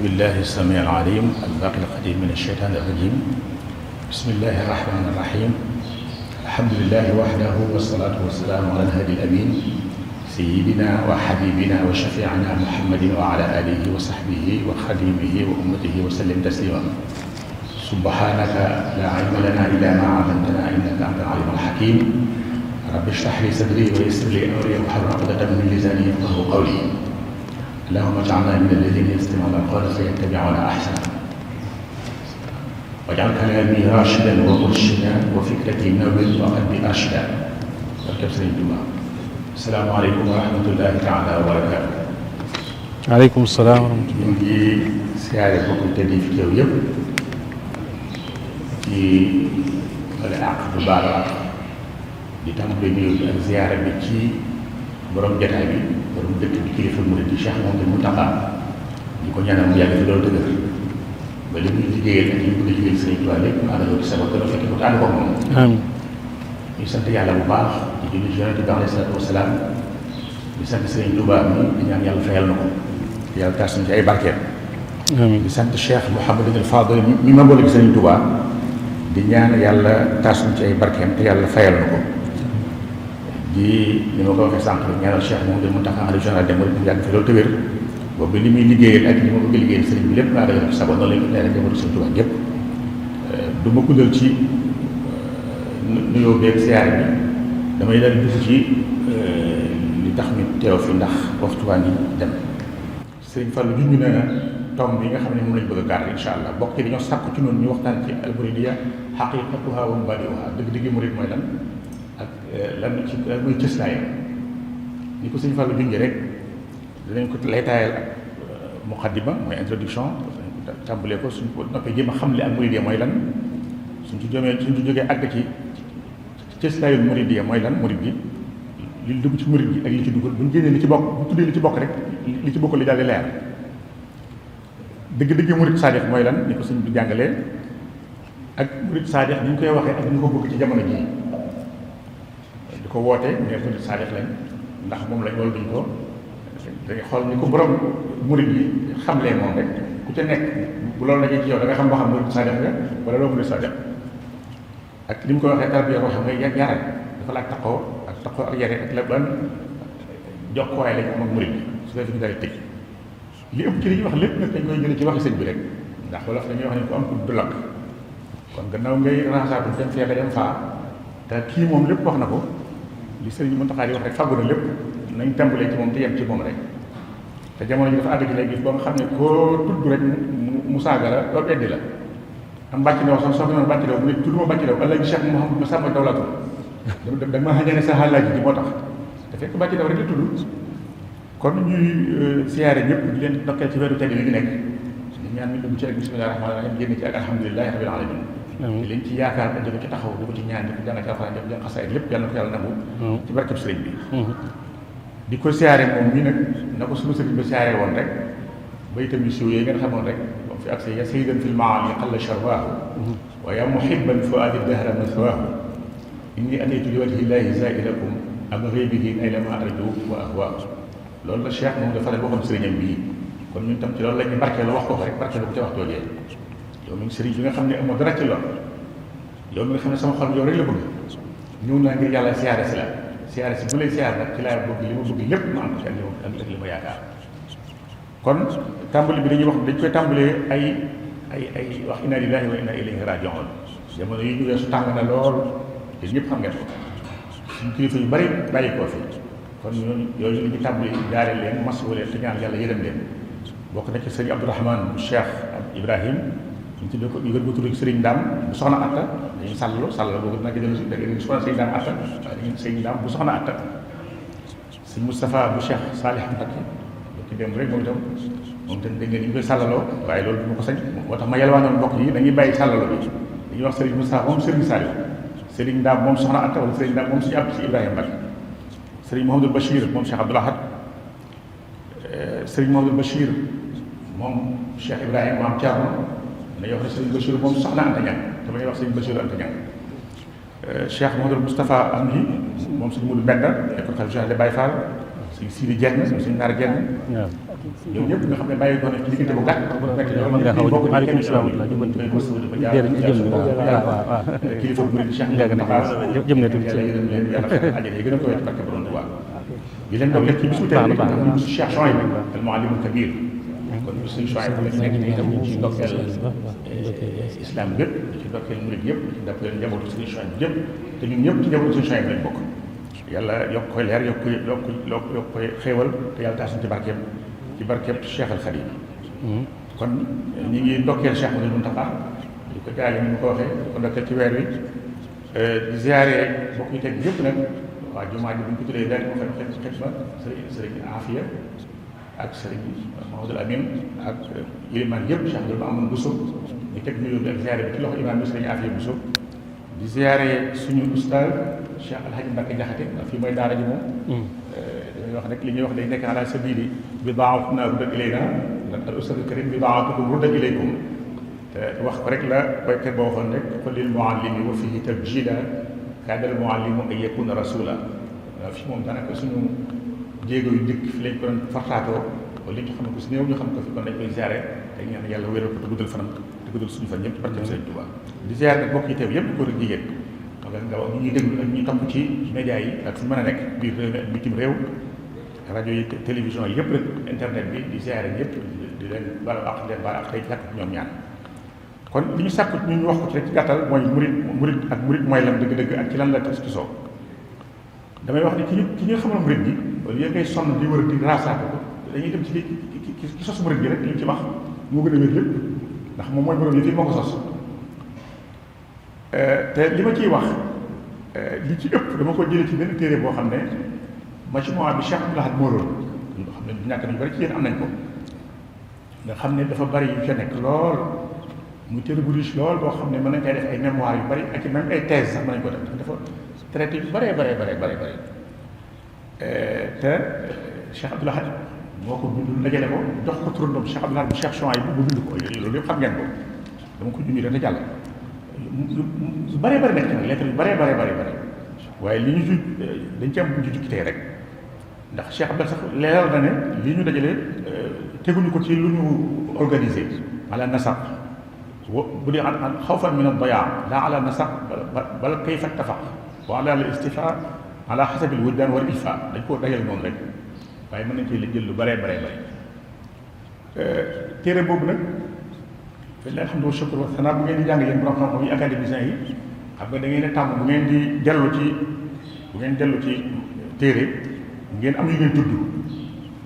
بالله السميع العليم الباقي القديم من الشيطان الرجيم. بسم الله الرحمن الرحيم. الحمد لله وحده والصلاة والسلام على الهادي الأمين سيدنا وحبيبنا وشفيعنا محمد وعلى آله وصحبه وخديمه وأمته وسلم تسليما. سبحانك لا علم لنا إلا ما علمتنا إنك أنت العليم الحكيم. رب اشرح لي صدري ويسر لي أمري واحلل عقدة من لساني يفقهوا قولي. اللهم اجعلنا من الذين يستمعون القول فيتبعون أحسنه. واجعل كلامي راشدا ومرشدا وفكرتي نور وقلبي أرشدا. barkeb Sëriñ Tuubaa. asalaamaaleykum wa rahmatullahi taala wa barakaatu. waaleykum salaam wa rahmatulah. ñu ngi siyaare bokk tëdd yi fi teew yëpp ci wala àq bu baal àq di tàmbali nuyu bi ak ziyaare bi ci borom jataay bi borom dëkk bi kilifa murid di Cheikh Mouhamadou Mountakha di ko ñaanal mu yàgg fi loolu dëgër ba li muy liggéeyal ak li mu bëgg a liggéeyal Sëriñ Tuubaa lépp mu àndal ci sabab gën a fekk ko te ànd ko moom. amiin. ñu sant yàlla bu baax di julli ci Yonent bi alayhi salaatu wa salaam di sant Sëriñ Tuubaa mi di ñaan yàlla fayal na ko yàlla taas ci ay barkeem. amiin. di sant Cheikh Mouhamadou Fadel mi ma boole Sëriñ Tuubaa di ñaan yàlla taas ci ay barkeem te yàlla fayal na ko. di ni ma ko waxee sànq rek ñaanal Cheikh Mouhamadou Mountakha xalifa général des mourides mu yàgg fi loolu te wér boobu li muy liggéeyal ak li ma bëgg a liggéeyal sëriñ bi lépp naa dëgg ci sabab noonu lañ ko ñaanal njabootu Sëriñ Tuubaa gépp du ma guddal ci nuyoo beeg siyaare bi damay daal dugg ci li tax ñu teew fi ndax waxtu waa ngi dem. Sëriñ Fallou junj na tomb bi nga xam ne moom lañ bëgg a gàr incha allah bokk ci dañoo sàkku ci noonu ñu waxtaan ci al-muridiyya haqiqatuha wa mabaadi'uha dëgg-dëgg murid mooy lan ak lan mooy cëslaayam ni ko Sëriñ Fallou junjee rek dinañ ko lay taayal ak muqaddima mooy introduction tàmbalee ko suñ ko noppee jéem a xamle ak muridiyya mooy lan suñ ci jógee àgg ci cëslaayul muridiyya mooy lan murid bi li dugg ci murid bi ak li ci dugg buñ génnee li ci bokk bu tuddee li ci bokk rek li ci bokk li daal di leer dëgg-dëgg murid saadix mooy lan ni ko suñ bi jàngalee ak murid saadix ni ñu koy waxee ak ni ñu ko bëgg ci jamono jii di ko woote mais murid saadix lañ ndax moom lañ wala duñ ko dañuy xool ni ko borom murid yi xamlee moom rek ku ca nekk bu loolu dajee ci yow da nga xam boo xam murid saadix nga wala doo murid saadix ak li mu ko waxee tarbiya boo xam nga yare dafa laaj taqoo ak yare ak la ban jox ko waaye lañ am ak murid bi su dee fi ñu daal tëj li ëpp ci li ñuy wax lépp nag dañ koy jëlee ci waxi sëñ bi rek ndax wala dañuy wax ne ku am ku du lakk kon gannaaw ngay raxasaatu dem fee nga dem faa te kii moom lépp wax na ko li sëriñ Mountakha di wax rek fàggu na lépp nañ tàmbalee ci moom te yem ci moom rek te jamono ji dafa àgg ci léegi ba nga xam ne koo tudd rek mu saaga la loolu eddi la am bàcc ndaw sax soo ko noonu bàcc ndaw bu ne tudd ma bàcc ndaw allah ji Cheikh Mouhamadou Massamba Dawlatou da ma xañee ne sa xalaat ji moo tax te fekk bàcc ndaw rek la tudd kon ñuy siyaare ñëpp di leen ndokkee ci weeru tedd yi ñu nekk di ñaan ñu dugg ci rek bismillahi rahmaani rahim génn ci ak alhamdulilahi rabbil alamin di leen ci yaakaar di ko ci taxaw di ko ci ñaan di ko jàng ci alxuraan di ko jàng xasaayid lépp yàlla na ko yàlla nangu ci barkeb sëriñ bi di ko siyaare moom mii nag na ko sunu sëriñ ba siyaare woon rek ba itam yu siiw yooyu ngeen xamoon rek moom fi accès ya sayyidan fil maali qalla sharwaahu wa ya muhibban fuaadi dahra maswaahu inni ataytu li wajhi llahi zailakum abghi bihi aylama arju wa ahwaahu loolu la Cheikh moom dafa leen waxoon sëriñam bii kon ñun tam ci loolu la ñuy barkeelu wax ko rek barkeelu ko ca wax joojee yow mi sëriñ bi nga xam ne amoo dara ci lool yow mi nga xam ne sama xol yow rek la bëgg ñëw naa ngir yàlla siyaare si la siyaare si bu lay siyaare nag ci laa bëgg li ma bëgg lépp ma am ko ci ak li ma yaakaar kon tàmbali bi dañuy wax dañ koy tàmbalee ay wax inna lillahi wa inna ilayhi raji'un jamono yi ñu weesu tàng na lool te ñëpp xam ngeen ko suñu kilifa yu bari bàyyi koo fi kon ñooñu yooyu ñu ngi tàmbali jaare leen masawu leen te ñaan yàlla yërëm leen bokk na ci sëriñ Abdourahmane bu Cheikh Ibrahim ñu tuddee ko ñu gën ko tudd sëriñ Ndaam bu soxna Atta dañuy sàllalo boobu nag jël da ngeen soxna sëriñ Ndaam Atta waaye dañuy sëriñ Ndaam bu soxna Atta sëriñ Moustapha bu Cheikh Salih Mbacké ci dem rek moom itam dañ leen ñu koy sàllaloo waaye loolu du ma ko sañ moo tax ma yelwaanoon mbokk yi dañuy bàyyi sàllalo bi dañuy wax sëriñ Moustapha moom sëriñ Salih sëriñ Ndaam moom soxna Atta wala sëriñ Ndaam moom suñu àbb si Ibrahima Mbacké sëriñ Mouhamadou Bachir moom Cheikh Abdoul Ahad sëriñ Mouhamadou Bachir moom Cheikh Ibrahima maam Thierno dañuy wax ne sëriñ Bachir moom soxna Anta Niang damay wax sëriñ Bachir Anta Niang Cheikh Mouhamadou Moustapha Amdi moom sëriñ Moudou Mbenda école xalifa général des Baye Fall sëriñ Sidi Dieng moom sëriñ Naar Dieng ñoom ñëpp nga xam ne bàyyi ko ne ci diggante bu gàtt mën nga xaw a maaleykum salaam wa rahmatulah kilifa bu murid Cheikh jëm na tuuti ajjana yi gën a koy ci barke borom Tuubaa di leen doog ci bisu tey bisu Cheikh Chouaïb al muallimul kabir kon bisu Chouaïb la nekk ni itam ci ndokkeel islam bépp ci ndokkeel murid yëpp ci ndokkeel njabootu Sëriñ Chouaïb bi yëpp te ñun ñëpp ci njabootu Sëriñ Chouaïb lañ bokk yàlla yokk koy leer yokk koy xéewal te yàlla taas ci barkeem Cheikh al Khadim kon ñi ngi ndokkeel Cheikh Mouhamadou Mountakha di ko jaale ni mu ko waxee di ko ndokkeel ci weer wi di ziare bokk yi teg yëpp nag waa jumaa ji bu ñu ko tuddee daal di ko xet sëriñ Afia ak sëriñ Mahamadou Amin ak iliman yëpp Cheikh Abdoul Mamoun Bousso ñu teg nuyoo bi ak ziare bi ci loxo imam bi sëriñ Afia Bousso di ziare suñu ustaz Cheikh Alhaji Mbacke Jaxate ndax fii mooy daara ji moom dañuy wax nag li ñuy wax day nekk ala sabili bidaatuna ruddat ilayna al ustaz al karim bidaatukum ruddat ilaykum te wax ko rek la baykat boo waxoon rek qul lil muallimi wa fihi tabjila kaada al muallimu an yakuna rasula fi moom daanaka suñu jéego yu njëkk fi lañ ko doon fartaatoo wala li ñu xam ko si néew ñu xam ko fi kon dañ koy ziare te ñaan yàlla wéral ko te guddal fanam te guddal suñu fan ñëpp ci barke Sëriñ Tuubaa di ziare nag mbokk yi teew yëpp góor ak jigéen nga wax ñi ñuy déglu ak ñi topp ci média yi ak fu mën a nekk biir réew mi ak bitim réew rajo yi télévision yi yëpp rek internet bi di ziare ñëpp di leen bala ak leen bala ak tey sàkk ñoom ñaan kon li ñu sàkk ñu wax ko ci rek ci gàttal mooy murid mooy lan dëgg-dëgg ak ci lan la tasoo damay wax ni ki ñu xamal murid bi wala yéen ngay sonn di wër di raasaako ko dañuy dem ci li ki sos murid bi rek li ñu ci wax moo gën a wér lépp ndax moom mooy borom yi fii moo ko sos te li ma ciy wax li ci ëpp dama ko jëlee ci benn téere boo xam ne majmuwa bi Cheikh Abdoul Ahad Moroon nga xam ne ñàkk nañu bari ci yéen am nañ ko nga xam ne dafa bari yu ca nekk lool muy téere bu riche lool boo xam ne mën nañ koy def ay mémoire yu bari ak même ay thèse sax mën nañ ko def dafa traité yu bëree te Cheikh Abdoul Ahad moo ko bind dajale ko jox ko turandoom Cheikh Abdoul Ahad bu Cheikh Chouaïb bu bind ko loolu yëpp xam ngeen ko dama ko junj rek te jàll lu bëree bëri nekk nag lettre yu bëree waaye li ñu ju dañ ci am bu ñu jukki tey rek ndax Cheikh Abdoul sax leeral na ne lii ñu dajale teguñu ko ci lu ñu organisé ala nasaq bu dee xawfan min ad-dayaa laa ala nasaq bal kayfa ittafaq wa ala al-istifaa ala xasabil wujdaan wal ilfaa dañ koo dajale noonu rek waaye mën nañ cee jël lu bëree téere boobu nag fii alhamdu wa shukr wa sanaa bu ngeen di jàng yéen borom xam-xam yi académiciens yi xam nga da ngeen a tàmm bu ngeen di dellu ci téere ngeen am yu ngeen tudd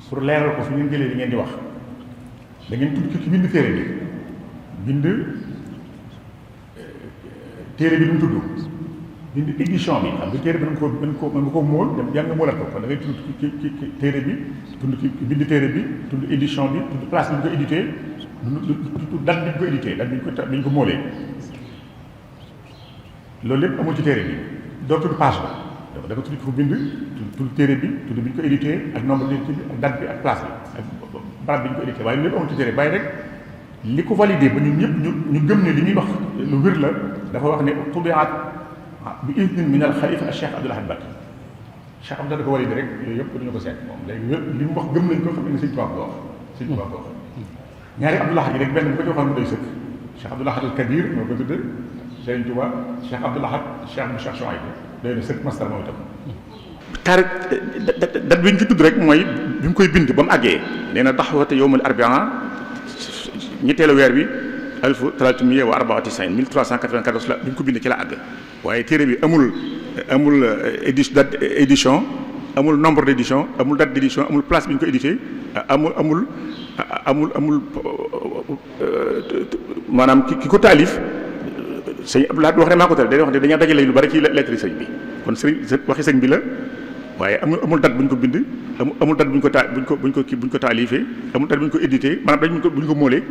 pour leeral ko fi ngeen jëlee li ngeen di wax da ngeen tudd ci bind téere bi bind téere bi nu mu tudd bind édition bi xam nga téere bi mën nga ko móol dem jàng móolal ko kon da ngay tudd ci téere bi bind téere bi tudd édition bi tudd place bi ñu ko édité tudd date bi ñu ko édité date bi ñu ko móolee loolu lépp amul ci téere bi doo tudd page ba da nga tudd ko bind tudd téere bi tudd bi ñu ko édité ak nombre bi ak date bi ak place bi ak barab bi ñu ko édité waaye loolu lépp amul ci téere bàyyi rek li ko validé ba ñun ñëpp ñu gëm ne li ñuy wax lu wér la dafa wax ne tubiat bi idnin min al xalifa al Cheikh Abdoul Ahad Mbacké Cheikh Abdoul da ko validé rek yooyu yëpp duñu ko seet moom léegi li mu wax gëm nañ ko xam ne Sëñ Tuubaa ko wax Sëñ Tuubaa ko wax ñaari Abdoul Ahad yi rek benn bu ko ci waxoon mu doy sëkk Cheikh Abdoul Ahad al Kabir moo ko tudd Sëñ Tuubaa Cheikh Abdoul Ahad Cheikh bu Cheikh Chouaïb doy na sëkk mastar moom itam dat bi ñu ci tudd rek mooy bi mu koy bind ba mu àggee nee na daxwata yowmal arbia ñetteelu weer bi 1394 1394 la bi ñu ko bind ci la àgg waaye téere bi amul édition amul nombre d' édition amul date d' édition amul place bi ñu ko édité amul maanaam ki ko taalif sëñ Abdoul Ahad wax ne maa ko taalif day wax ne dañoo dajale lu bari ci lettre sëñ bi kon waxi sëñ bi la waaye amul date bu ñu ko bind amul date bu ñu ko taalifee amul date bu ñu ko édité maanaam bu ñu ko moolee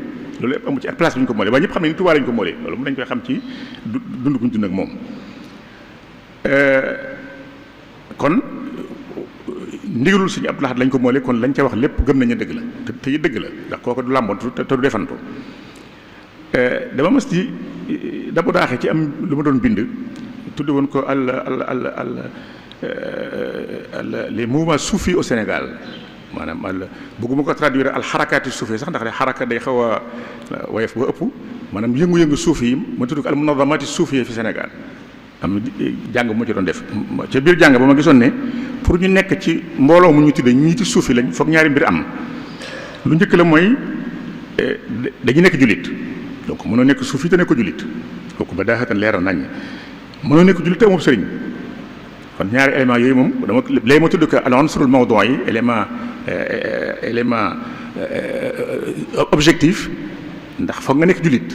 loolu yëpp amul ci ak place bu ñu ko moolee waaye ñëpp xam ne ni Tuubaa lañu ko moolee loolu mën nañu koy xam ci dund bu ñu dund ak moom kon ndigalul Sëñ Abdoul Ahad lañ ko moolee kon lañ ca wax lépp gëm nañu dëgg la te dëgg la ndax kooku du làmbantu te du defantu dama mas di dabu daaxee ci am lu ma doon bind tudde woon ko les mouvements soufis au Sénégal maanaam bëgguma ko traduire al xarakaati suufi sax ndax de xaraka day xaw a woyof ba ëpp maanaam yëngu-yëngu suufi yi ma tudd ko al munazamati suufi fi Sénégal am jàng bu ma ci doon def ca biir jàng ba ma gisoon ne pour ñu nekk ci mbooloo mu ñu tuddee ñiiti suufi lañ foog ñaari mbir am lu njëkk la mooy dañu nekk jullit donc mënoo nekk suufi te nekk ko jullit kooku ba daa xatan leeral nañ mënoo nekk jullit te amul sëriñ kon ñaari éléments yooyu moom dama lay ma tudd ko al unsurul mawdu' yi élément objectif ndax foog nga nekk jullit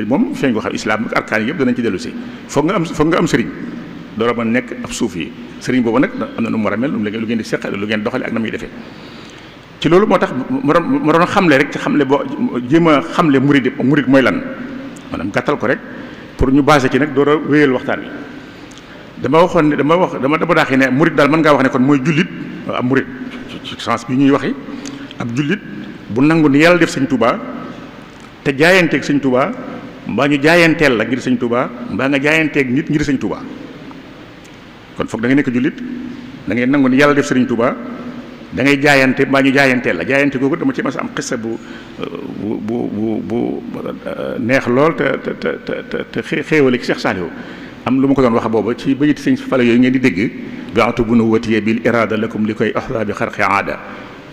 moom feeñ ko xam islam ak arkaan yëpp danañ ci dellu si foog nga am sëriñ door a mën nekk ab suufi sëriñ boobu nag am na nu mu war a mel lu ngeen di seq lu ngeen doxale ak na muy defee ci loolu moo tax ma doon xamle rek ci xamle boo jéem a xamle murid mooy lan maanaam gàttal ko rek pour ñu basé ci nag door a wéyal waxtaan wi dama daaxee ne murid daal mën ngaa wax ne kon mooy jullit ab murid ci sens bi ñuy waxi ab jullit bu nangu ni yàlla def sëñ Touba te jaayanteeg sëñ Touba mbaa ñu jaayanteel la ngir sëñ Touba mbaa nga jaayanteeg nit ngir sëñ Touba kon foog da ngay nekk jullit da ngay nangu ni yàlla def sëriñ Touba da ngay jaayante mbaa ñu jaayanteel la jaayante googu dama ci mas am xissa bu neex lool te xéewale ci Cheikh Saliou am lu ma ko doon wax booba ci bayit sëñ Fala yooyu ngeen di dégg baatu bu nu watiye bil irada lakum li koy ahda bi xarqi aada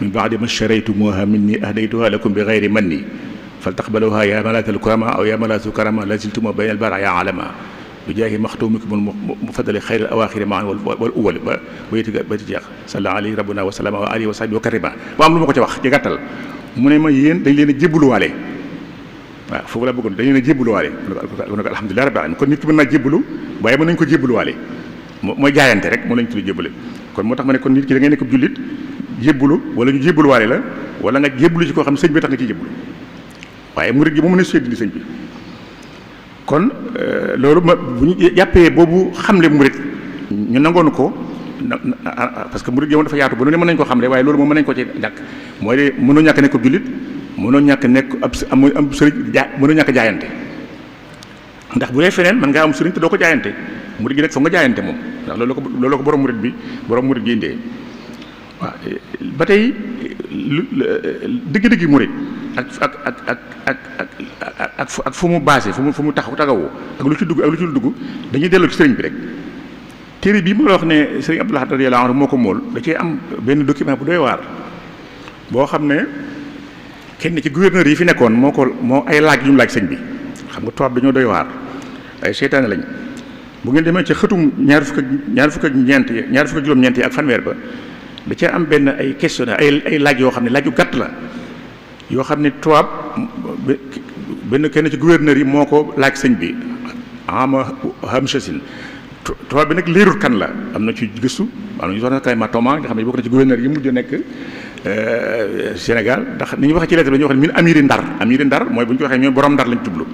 min baadi ma sharaytumuha minni ahdaytuha lakum bi gayri manni fal taqbaluha ya malatal kurama aw ya malatu karama laziltuma bayna al bara ya alama bi jaahi maxtumikum mufaddali xayr al awaxiri maan wal uwal ba bayti jeex salla alayhi rabbuna wa salama wa alihi wa sahbihi wa karima ba am lu ma ko ci wax ci gàttal mu ne ma yéen dañ leen a jébbaluwaale waaw foofu la bëggoon dañ leen a jébbaluwaale mu ne ko alhamdulilah rabbil alamin kon nit ki mën naa jébbalu waaye mën nañ ko jébbaluwaale mooy jaayante rek moo lañ tudd jébbale kon moo tax ma ne kon nit ki da ngay nekk jullit jébbalu wala ñu jébbaluwaale la wala nga jébbalu ci koo xam ne sëñ bi tax nga ci jébbalu waaye murid gi moom mën a suy dindi sëñ bi kon loolu bu ñu jàppee boobu xamle murid ñu nangoon ko parce que murid gi moom dafa yaatu ba nu ne mën nañ ko xamle waaye loolu moom mën nañ ko ci ñàkk mooy de mënoo ñàkk nekk jullit mënoo ñàkk nekk am sëriñ mënoo ñàkk jaayante ndax bu dee feneen mën ngaa am sëriñ te doo ko jaayante murid gi nag foog nga jaayante moom ndax loolu ko borom murid gi indee waaw ba tey dëgg-dëgg murid ak fu mu basé fu mu tagawoo ak lu ci dugg dañuy delloo ci sëriñ bi rek téere bii ma la wax ne sëriñ Abdou Lahad radiyallahu anhu moo ko mool da cee am benn document bu doy waar boo xam ne kenn ci gouverneur yi fi nekkoon moo ay laaj yu mu laaj sëñ bi xam nga tubaab dañoo doy waar ay seytaane lañ bu ngeen demee ci xëtum ñaar fukk ak juróom-ñeent yi ak fanweer ba da cee am benn ay questionnaire ay laaj yoo xam ne laaj yu gàtt la yoo xam ne tubaab benn kenn ci gouverneur yi moo ko laaj sëñ bi ama hamsasin tubaab bi nag leerul kan la am na ci gëstu am na ñu soxna Kayma Toma nga xam ne bokk na ci gouverneur yi mujj nekk Sénégal ndax ni ñu waxee ci lettre bi dañuy wax ne min amiri ndar mooy bu ñu ko waxee ñoom borom ndar lañ jublu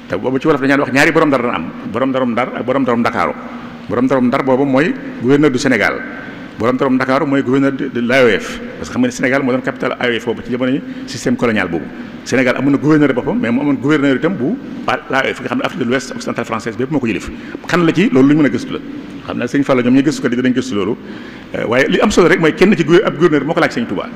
te boobu ci wolof dañaan wax ñaari borom ndar dana am borom ndarum ndar ak borom ndarum Ndakaaru borom ndarum ndar boobu mooy gouverneur du Sénégal borom ndarum Ndakaaru mooy gouverneur de l'AOF parce que xam nga ne Sénégal moo doon capitale AOF boobu ci jamono yi système colonial boobu Sénégal amoon na gouverneur boppam mais mu amoon gouverneur itam bu l'AOF nga xam ne Afrique de l'Ouest occidentale française bépp moo ko yëlif kan la ci loolu lu ñu mën a gëstu la xam naa sëñ Fall ñoom ñuy gëstu ko di danañ gëstu loolu waaye li am solo rek mooy kenn ci ab gouverneur moo ko laaj sëñ Touba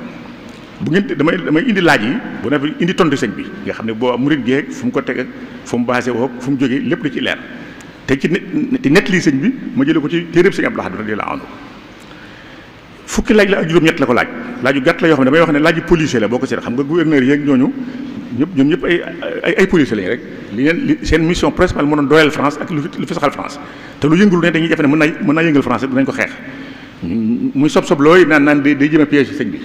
bu ngeen damay indi laaj yi bu ne indi tontu sëñ bi nga xam ne boo murid geeg fu mu ko teg ak fu mu basé woo fu mu jógee lépp lu ci leer te ci net lii sëñ bi ma jëlee ko ci téeréb sëñ Abdou Lahad radiyallahu anhu fukki laaj la ak juróom-ñett la ko laaju gàtt la yoo xam ne damay wax ne laaju policier la boo ko seet xam nga gouverneur yeeg ñooñu ñoom ñëpp ay policier lañu rek seen mission principale moo doon doyal France ak lu fi saxal France te lu yëngul ne dañuy defe ne mën naa yëngal France dinañ ko xeex muy sob looy naan day jëm a piège sëñ bi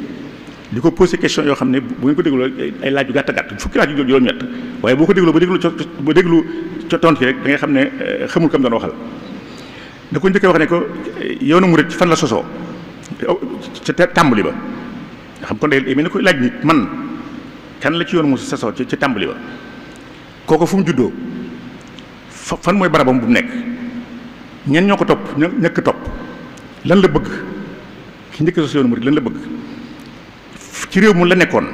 di ko posé question yoo xam ne bu ngeen ko dégloo ay laaj yu gàtt fukki laaj yu juróom-ñett waaye boo ko dégloo ba déglu tontu rek da ngay xam ne xamul kam doon waxal da ko njëkkee wax ne ko yoonu murid fan la sosoo ca tàmbali ba nga xam kon day mel ni koy laaj nit man kan la ci yoonu mu sosoo ca tàmbali ba kooku fu mu juddoo fan mooy barabam bu mu nekk ñen ñoo ko topp ñëkk topp lan la bëgg ki njëkk sos yoonu murid lan la bëgg ci réew mu la nekkoon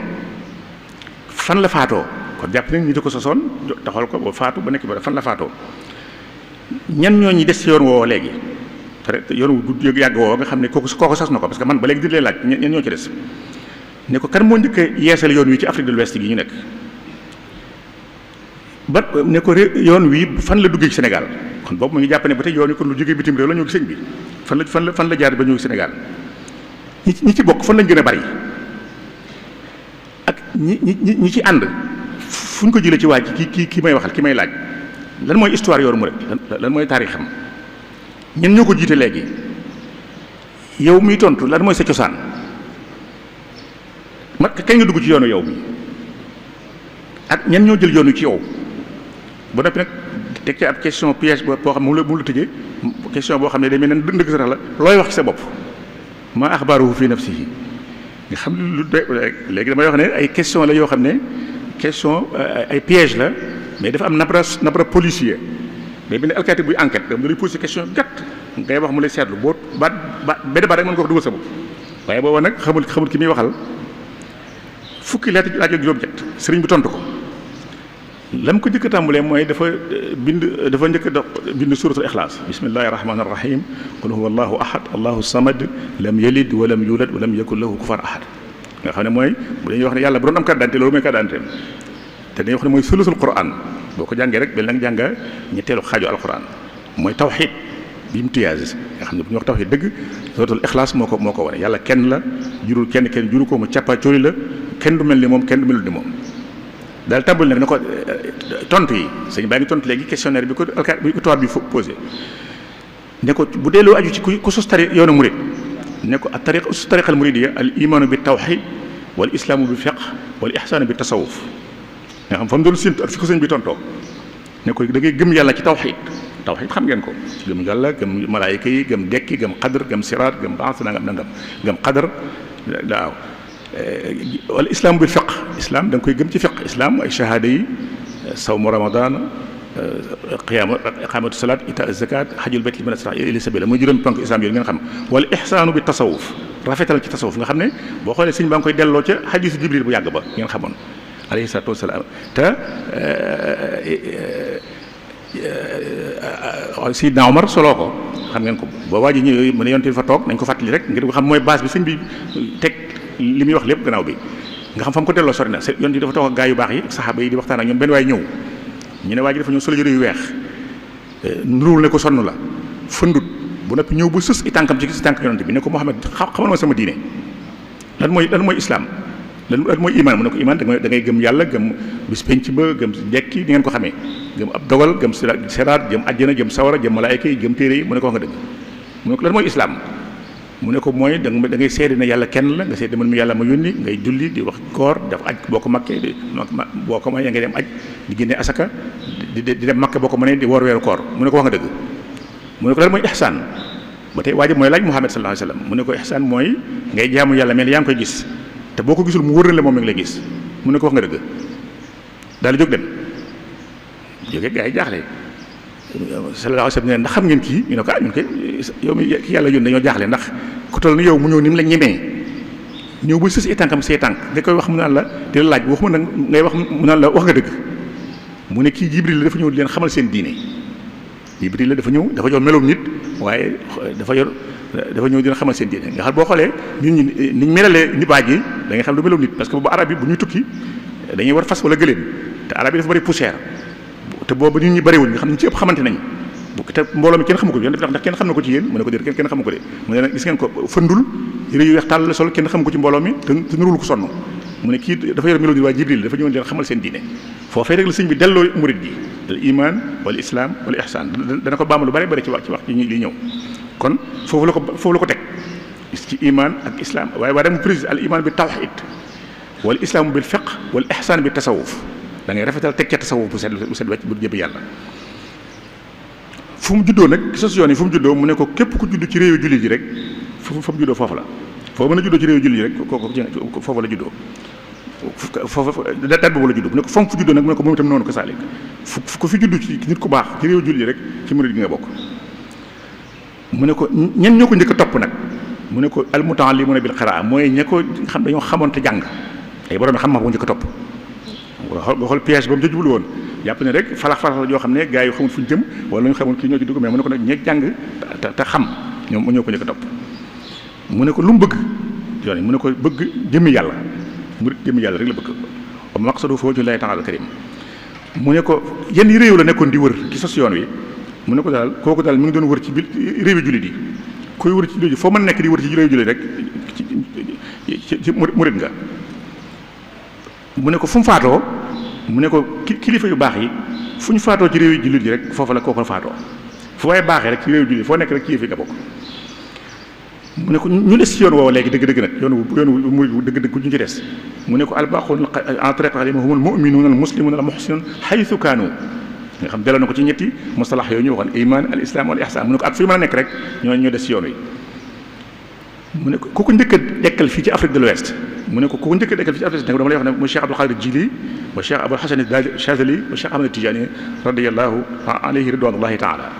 fan la faatoo kon jàpp nañ ñi di ko sosoon taxal ko ba faatu ba nekk ba fan la faatoo ñan ñoo ñi des ci yoon woowu léegi te yoon wu gudd yàgg woowu nga xam ne kooku sos na ko parce que man ba léegi di leen laaj ñan ñoo ci des ne ko kan moo njëkk a yeesal yoon wi ci Afrique de l'Ouest gi ñu nekk ba ne ko yoon wi fan la duggee ci Sénégal kon boobu mu ngi jàpp ne ba tey yoon wi kon lu jógee bitim réew la ñëw sëñ bi fan la jaar ba ñëw Sénégal ñi ci bokk fan lañ gën a bari ak ñi ci ànd fu ñu ko jëlee ci waa ji ki may waxal ki may laaj lan mooy histoire yoonu murid lan mooy taarixam ñen ñoo ko jiite léegi yow miy tontu lan mooy sa cosaan kañ nga dugg ci yoonu yow bi ak ñen ñoo jël yoonu ci yow ba noppi nag teg ci ab question piège boo xam moom la tëjee question boo xam ne day mel ne ndëgg sa tax la looy wax ci sa bopp ma axbaaruhu fi nafsihi nga xam ne lu léegi damay wax ne ay question la yoo xam ne question ay piège la mais dafa am napra policier day mel ne alkaati buy enquête da lay posé question gàtt ngay wax mu lay seetlu boo benn baat rek mën nga ko dugal sa bopp waaye booba nag xamul ki muy waxal fukki laaj ak juróom-ñett sëriñ bi tontu ko lam ko njëkk a tàmbalee mooy dafa njëkk a bind suratul ixlaas bismillahi rahmaani rahim qul huwa allahu ahad allahu samad lam yalid walam yulad walam yakun lahu kufuwan ahad nga xam ne mooy bu dañuy wax ne yàlla bu doon am carte d'identité loolu mooy carte d'identité te dañuy wax ne mooy sulusul quran boo ko jàngee rek bel nag jànga ñetteelu xaaju alquran mooy tawxid bi mu tiyaase nga xam ne bu ñuy wax tawxid dëgg suratul ixlaas moo ko wane yàlla kenn la jurul kenn juru ko mu càppa cóoli la kenn du mel ni moom kenn du melul ni moom daal tàmbali nag ne ko tontu yi sëñ baa ngi tontu léegi questionnaire bi ko tubaab bi posé ne ko bu delloo aju ci ku sos yoonu murid ne ko tariqa al muridiyya al imaanu bi tawxid wal islaamu bi fiqh wal ihsaanu bi tasawuf nga xam fa mu doon séntu ak fi ko sëñ bi tontoo ne ko da ngay gëm yàlla ci tawxid xam ngeen ko gëm yàlla gëm malaayika yi gëm dekki gëm qadr gëm siraat gëm baas nangam gëm qadr waaw wal islam bil fiqh islam da nga koy gëm ci fiqh islam ay shahada yi sawmu ramadan iqamatu salat ita zakat hajjul bayt liman istata ila sabila muy juróom ponk islam yooyu ngeen xam wal ihsanu bi tasawuf rafetal ci tasawuf nga xam ne boo xoolee sëñ baa ngi koy delloo ca hadisu jibril bu yàgg ba ngeen xamoon alayhi salatu wasalaam te Sidna Omar soloo ko xam ngeen ko ba waa ji ñëw mu ne yonte bi fa toog nañ ko fàttali rek ngir nga xam mooy base bi sëñ bi teg li muy wax lépp gannaaw bi nga xam fa mu ko delloo sori na yonte bi dafa toog ak gaa yu baax yi ak saxaaba yi di waxtaan ak ñoom benn waay ñëw ñu ne waa ji dafa ñëw solo yére yu weex nuruwul ne ko sonn la fëndut bu noppi ñëw ba sës i tànkam ci tànk yonte bi ne ko Muhammad xamal ma sama diine lan mooy islam lan mooy iman mu ne ko iman da ngay gëm yàlla gëm bis penc ba gëm dekki di ngeen ko xamee gëm ab dogal gëm seraat gëm àjjana gëm sawara gëm malaayka yi gëm téere yi mu ne ko wax nga dëgg mu ne ko lan mooy islam mu ne ko mooy da ngay seede ne yàlla kenn la nga seede man mi yàlla ma yónni ngay julli di wax koor def aj boo ko makkee boo ko mënee ngay dem aj di génne asaka di dem makke boo ko mënee di woor weeru koor mu ne ko wax nga dëgg mu ne ko lan mooy ihsaan ba tey waa ji mooy laaj Muhammad sallallahu alayhi wasallam mu ne ko ihsaan mooy ngay jaamu yàlla mel yaa ngi koy gis te boo ko gisul mu wër na la moom mi ngi lay gis mu ne ko wax nga dëgg daal di jóg dem jógee gaa yi jaaxle sallallahu alayhi wasallam ne ndax xam ngeen kii ñu ne ko ñun kay yow mi ki yàlla yónni dañoo jaaxle ndax ku toll ni yow mu ñëw ni mu la ñemee ñëw ba sës i tànkam see tànk da koy wax mu naan la di la laaj waxuma nag ngay wax mu naan la wax nga dëgg mu ne kii Jibril la dafa ñëw di leen xamal seen diine Jibril la dafa yor meloom nit waaye dafa ñëw dina xamal seen diine nga xam boo xoolee nit ñi niñ melalee ni baaj yi da nga xam lu meloom nit parce que boobu arab yi bu ñuy tukki dañuy war fas wala gëléem te arab yi dafa bëri poussière te boobu nit ñi bëriwul nga xam ne ci ëpp xamante nañ te mbooloo mi kenn xamu ko yéen ndax kenn xam na ko ci yéen mu ne ko déet kenn xamu ko de mu ne nag gis ngeen ko fëndul yére yu weex tàll la sol kenn xamu ko ci mbooloo mi te nurul ko sonn mu ne kii dafa yor meloom nit waaye Jibril dafa ñëwoon leen xamal seen diine foofee rek la sëñ bi delloo murid gi al iman wal islam wal ihsan dana ko baamu lu bëri bëri ci wax ci li ñëw kon foofu la ko teg ci iman ak islam waaye dem président al iman bi tawhid wal islam bil fiqh wal ihsan bi tasawuf da ngay rafetal teg ca tasawuf bu set wecc bu jëbi yàlla fu mu juddoo nag sos yoon yi fu mu juddoo mu ne ko képp ku judd ci réewu jullit ji rek fa mu juddoo foofu la foo mën a juddoo ci réewu jullit ji rek kooku foofu la juddoo foofu dat boobu la juddoo mu ne ko fa mu fu juddoo nag mu ne ko moom itam noonu ko saalik ku fi judd ci nit ku baax ci réewu jullit ji rek ci murid gi nga bokk mu ne ko ñen ñoo ko njëkk a topp nag mu ne ko almutaallimuna bil qiraa mooy ña ko xam dañoo xamoon te jàng ay borom xam-xam bu njëkk a topp nga xool piège ba mu ca jublu woon jàpp ne rek falax yoo xam ne gars yi xamul fu ñu jëm wala ñu xamul kii ñoo ci dugg mais mu ne ko nag ñeeg jàng te xam ñoom ñoo ko njëkk a topp mu ne ko lu mu bëgg yoon mu ne ko bëgg jëmmi yàlla murid jëm yàlla rek la bëgg wa maqsadu fa wajhullahi ta'ala al-karim mu ne ko yenn réew la nekkoon di wër ci sos yoon wi mu ne ko daal kooku daal mi ngi doon wër ci biir réewi jullit yi kuy wër ci jullit foo mën nekk di wër ci réewi jullit rek ci murid nga mu ne ko fu mu faatoo mu ne ko kilifa yu baax yi fu ñu faatoo ci réewi jullit yi rek foofu la kooku la faatoo fu waaye baaxee rek ci réewi jullit foo nekk rek kilifa yi nga bokk mu ne ko ñu des ci yoon woowu léegi dëgg-dëgg nag yoonu murid dëgg-dëgg ñu ci des mu ne ko albaqun en tariqa xadima humul mu'minuna al muslimuna al muhsinun haythu kaanu nga xam delloo na ko ci ñetti mustalax yooyu ñu waxoon iman al islam wal ihsan mu ne ko ak fi mën a nekk rek ñoo des ci yoon wi mu ne ko ku ko njëkk a dekkal fii ci Afrique de l'Ouest mu ne ko ku ko njëkk a dekkal fii ci Afrique de l'Ouest dama lay wax ne mooy Cheikh Abdul Qadir Jili wa Cheikh Abul Hasan Chazali wa Cheikh Ahmad Tijani radiyallahu alayhi ridwanullahi taala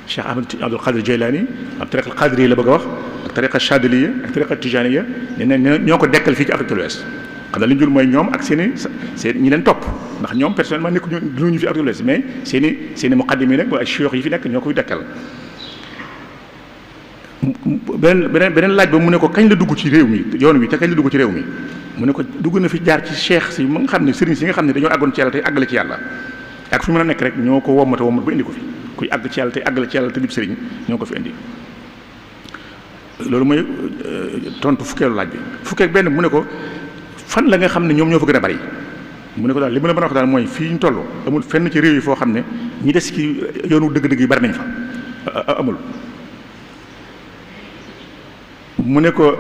Cheikh Abdul Qadir Jilani ak tariqa Qadiri la bëgg a wax ak tariqa Chadiliya ak tariqa Tijaniya ne ñoo ko dekkal fii ci Afrique de l'Ouest xam na li ñu jul mooy ñoom ak seen ñi leen topp ndax ñoom personnellement nekkuñu ñu fi Afrique de l'Ouest mais seen i muqaddim yi nag mooy ay cheikh yi fi nekk ñoo koy dekkal beneen laaj ba mu ne ko kañ la dugg ci réew mi yoon wi te kañ la dugg ci réew mi mu ne ko dugg na fi jaar ci cheikh si mu nga xam ne sëriñ si nga xam ne dañoo àggoon ci yàlla tey àggale ci yàlla ak fi mën a nekk rek ñoo ko wommat ba indi ko fi kuy àgg ci yàlla tey àggale ci yàlla te dib sëriñ ñoo ko fi indi loolu mooy tontu fukkeelu laaj bi fukkeel benn mu ne ko fan la nga xam ne ñoom ñoo fa gën a bari mu ne ko daal li ma la mën a wax daal mooy fii ñu toll amul fenn ci réew yi foo xam ne ñi des ci yoonu dëgg-dëgg yi bari nañ fa amul mu ne ko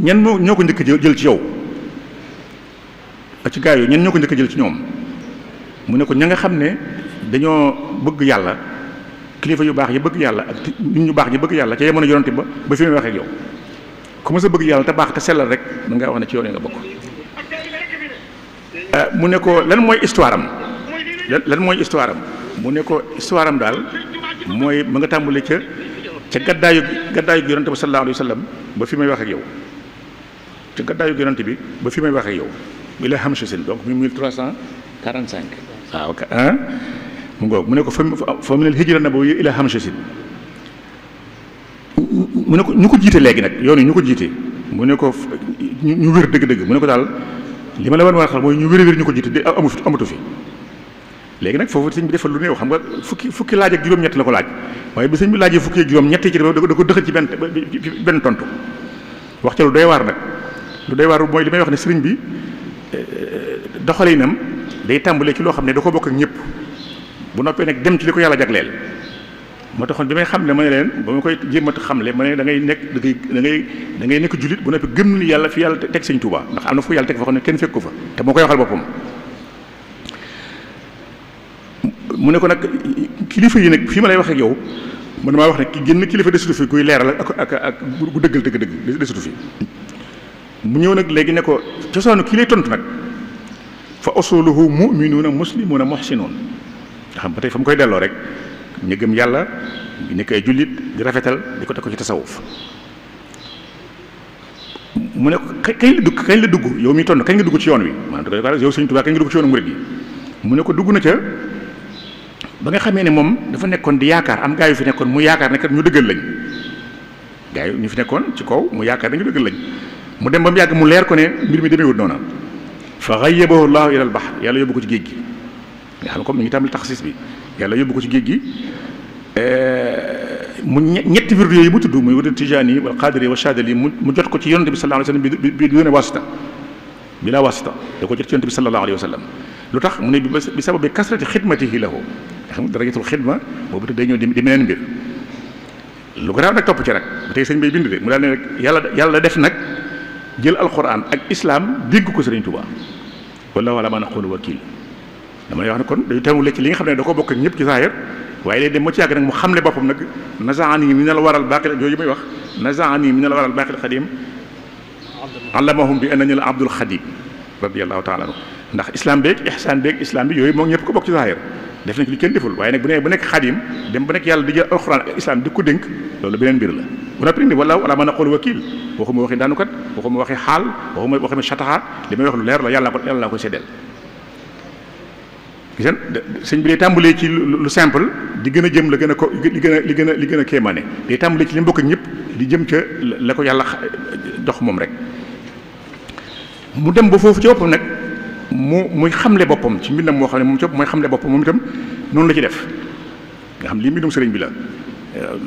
ñan ñoo ko njëkk jël ci yow ak ci gaa yooyu ñan ñoo ko njëkk jël ci ñoom mu ne ko ña nga xam ne dañoo bëgg yàlla kilifa yu baax yi bëgg yàlla ak nit ñu baax ñi bëgg yàlla ca yemono yonante ba fi muy waxee ak yow ku ma sa bëgg yàlla te baax te sellal rek mën ngaa wax ne ci yoon nga bokk mu ne ko lan mooy histoire am lan mooy histoire am mu ne ko histoire am daal mooy ma nga tàmbale ca gaddaayu yonante bi sallallahu alayhi wa sallam ba fi may wax ak yow ca gaddaayu yonante bi ba fi may wax ak yow ila Hamshasin donc 1345 waaw mu ngoog mu ne ko fa minal hijra nabawiyya ila Hamshasin mu ne ko ñu ko jiite léegi nag yoon yi ñu ko jiite mu ne ko ñu wér dëgg-dëgg mu ne ko daal li ma la war a xam mooy ñu wér ñu ko jiite de amatu fi léegi nag foofu sëñ bi defal lu néew xam nga fukki laaj ak juróom-ñett la ko laaj waaye bi sëñ bi laajee fukki ak juróom-ñett ci da ko dëxal ci benn tontu wax ca lu doy waar nag lu doy waar mooy li may wax ne sëriñ bi doxalinam day tàmbalee ci loo xam ne da ko bokk ak ñëpp bu noppee nag dem ci li ko yàlla jagleel moo taxoon bi may xamle ma ne leen ba ma koy jéem a xamle ma ne da ngay nekk jullit bu noppi gëm ni yàlla fi yàlla teg sëñ Tuubaa ndax am na fu yàlla teg fa xam ne kenn fekk ko fa te moo koy waxal boppam. mu ne ko nag kilifa yi nag fii ma lay wax ak yow man maa wax ne ki génn kilifa desutu fi kuy leeral ak bu dëggal dëgg desutu fi mu ñëw nag léegi ne ko cosaanu kii lay tontu nag fa usuluhu mu'minuuna muslimuuna muhsinuun nga xam ba tey fa mu koy delloo rek ñu gëm yàlla nekk ay jullit di rafetal di ko teg ko ci tasawuf mu ne ko kañ la dugg yow mi tontu kañ nga dugg ci yoon wi maanaam yow Sëñ Tuubaa kañ nga dugg ci yoonu murid yi mu ne ko dugg na ca ba nga xamee ne moom dafa nekkoon di yaakaar am gaa yu fi nekkoon mu yaakaar ne kat ñu dëggal lañ gaa yu ñu fi nekkoon ci kaw mu yaakaar ne ñu dëggal lañ mu dem ba mu yàgg mu leer ko ne mbir mi demeewut noona fa ghayyabahu llahu ila al bahr yàlla yóbbu ko ci géej gi nga xam ne comme mi ngi tàmbali taxsis bi yàlla yóbbu ko ci géej gi mu ñetti wirdu yooyu mu tudd muy wirdu Tijaani wal Qaadiri wa Shaadili mu jot ko ci yonante bi sallallahu alayhi wa sallam bi duna wasita bi la wasita da ko jot ci yonante bi sallallahu alayhi wa sallam lu tax mu ne bi sababi kasrati xidmatihi lahu nga xam darajatul xidma boobu te day ñëw di meneen mbir lu garaaw nag topp ci rek ba tey sëñ bay bind de mu daal ne rek yàlla def nag jël alquran ak islam dégg ko Sëriñ Tuubaa wallaahu alaa maa naquulu wakiil dama lay wax ne kon dañu tàmbalee ci li nga xam ne da ko bokk ak ñëpp ci zaahir waaye léegi dem ma ci yàgg nag mu xamle boppam nag nazaani minal waral baaqil yooyu may wax nazaani minal waral baaqil xadim allamahum bi annani al abdul xadim radiyallahu taala anhu ndax islam beeg ihsaan beeg islam bi yooyu moom ñëpp ko bokk ci zaahir def nañ ko li kenn deful waaye nag bu nee ba nekk xadim dem ba nekk yàlla di jël alxuraan ak islam di ko dénk loolu beneen mbir la bu noppi ni wallaahu alaa maa naquulu wakiil waxuma waxi daanukat waxuma waxi xaal waxuma shataha li may wax lu leer la yàlla laa koy seddeel gis nga sëñ bi day tàmbalee ci lu simple di gën a jëm la gën a ko li gën a kéemaane day tàmbalee ci li mu bokk ak ñëpp di jëm ca la ko yàlla dox moom rek. mu dem ba foofu ci boppam nag muy xamle boppam ci mbindam moo xam ne moom ci bopp mooy xamle boppam moom itam noonu la ci def nga xam lii mbindum sëriñ bi la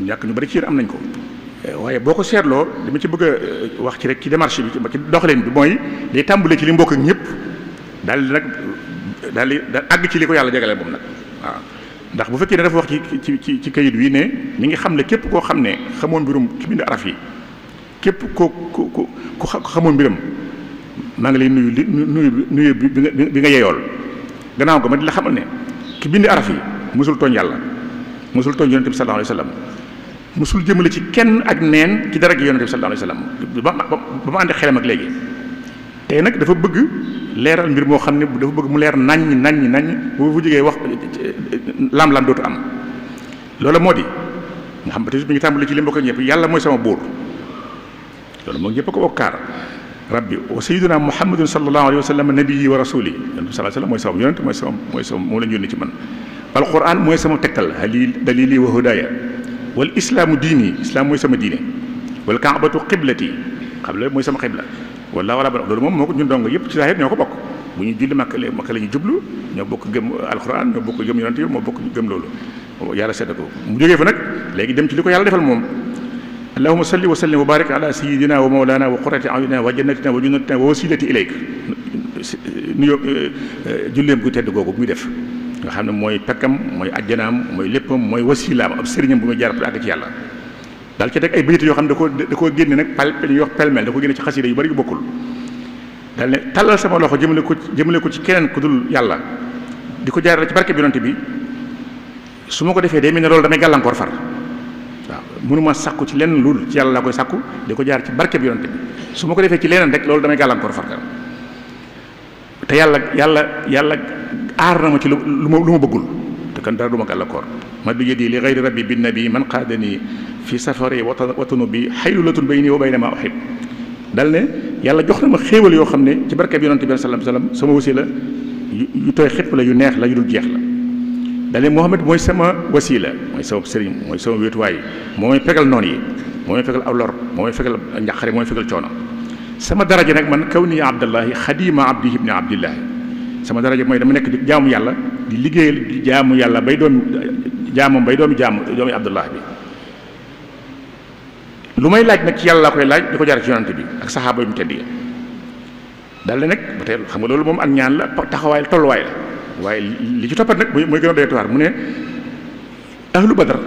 ñàkk ñu bari ci yéen am nañ ko waaye boo ko seetloo dama ci bëgg a wax ci rek ci démarche bi ci doxalin bi mooy day tàmbalee ci li mbokk ak ñëpp daal di nag daal di àgg ci li ko yàlla jagale moom nag waaw ndax bu fekkee ne dafa wax ci kayit wi ne mi ngi xam ne képp koo xam ne xamoon mbirum ki bind araf yi képp ku xamoon mbiram maa ngi lay nuyu bi nga yeyool gannaaw ko ma di la xamal ne ki bind araf yi musul tooñ yàlla musul tooñ yonente bi sallallahu alayhi wa sallam musul jëmale ci kenn ak neen ci dara gi yonente bi sallallahu alayhi wa sallam ba ma ànd xelam ak léegi tey nag dafa bëgg leeral mbir moo xam ne dafa bëgg mu leer naññ bu fu jógee wax lam dootu am loolu moo di nga xam ba tey mi ngi tàmbali ci li mbokk ñëpp yàlla mooy sama buur loolu moo ñëpp ko bokkaar rabbi wa sayyiduna muhammadun sallallahu alayhi wa sallam nabiyyi wa rasuli yonent sallallahu alayhi wa sallam mooy sama yonent mooy sama moo lañu yónni ci man alquran mooy sama tegtal dalili wa hudaya wal islaamu diini islam mooy sama diine wal kaabatu qiblati xibla mooy sama xibla wallaahu ala loolu moom moo ko ñun dong yëpp ci saahir ñoo ko bokk bu ñu julli makka la ñu jublu ñoo bokk gëm alquran ñoo bokk gëm yonent yi moo bokk gëm loolu yàlla sedd ko mu jógee fa nag léegi dem ci li ko yàlla defal moom allahumma salli wa sallim wa barik ala sayyidina wa mawlana wa qurrati a'yunina wa jannatina wa junnatina wa wasilati ilayk nuyoo julleem gu tedd googu muy def nga xam ne mooy pekkam mooy ajjanaam mooy léppam mooy wasilaam ab sëriñam bu muy jaar pour àgg ci yàlla daal ci teg ay bayit yoo xam ne da koo génne nag ñuy wax pelmel da ko génne ci xasida yu bari yu bokkul daal ne tallal sama loxo jëmale ko ci keneen ku dul yàlla di ko jaarale ci barke bi yonante bi su ma ko defee day mel ne loolu damay gàllankoor far waaw mënuma sàkku ci lenn loolu ci yàlla laa koy sàkku di ko jaar ci barke bi yonante bi su ma ko defee ci leneen rek loolu damay gàllankoor far te yàlla aar na ma ci lu ma bëggul te kan dara du ma gàllankoor ma du yëdi li gayri rabbi bin nabi man qaadani fi safari watanu bi xaylulatun bayni wa bayna ma uhib dal ne yàlla jox na ma xéewal yoo xam ne ci barke bi yonante bi sallallahu alayhi wasallam sama wasila yu tooy xépp la yu neex la yu dul jeex la dal ne Muhammad mooy sama wasila mooy sama sëriñ mooy sama wéetuwaay moo may fegal noon yi moo may fegal aw lor moo may fegal njaqare moo may fegal coono sama daraja nag man kaw ni abdallahi xadima abdihi ibni abdillahi sama daraja mooy dama nekk di jaamu yàlla di liggéeyal di jaamu yàlla bay doomi doomi abdullah bi lu may laaj nag ci yàlla laa koy laaj di ko jaar ci yonante bi ak saxaaba yu mu tedd yi daal nag ba tey xam nga loolu moom ak ñaan la taxawaay la tolluwaay la waaye li ci toppat nag mooy gën a doy waar mu ne ahlu badar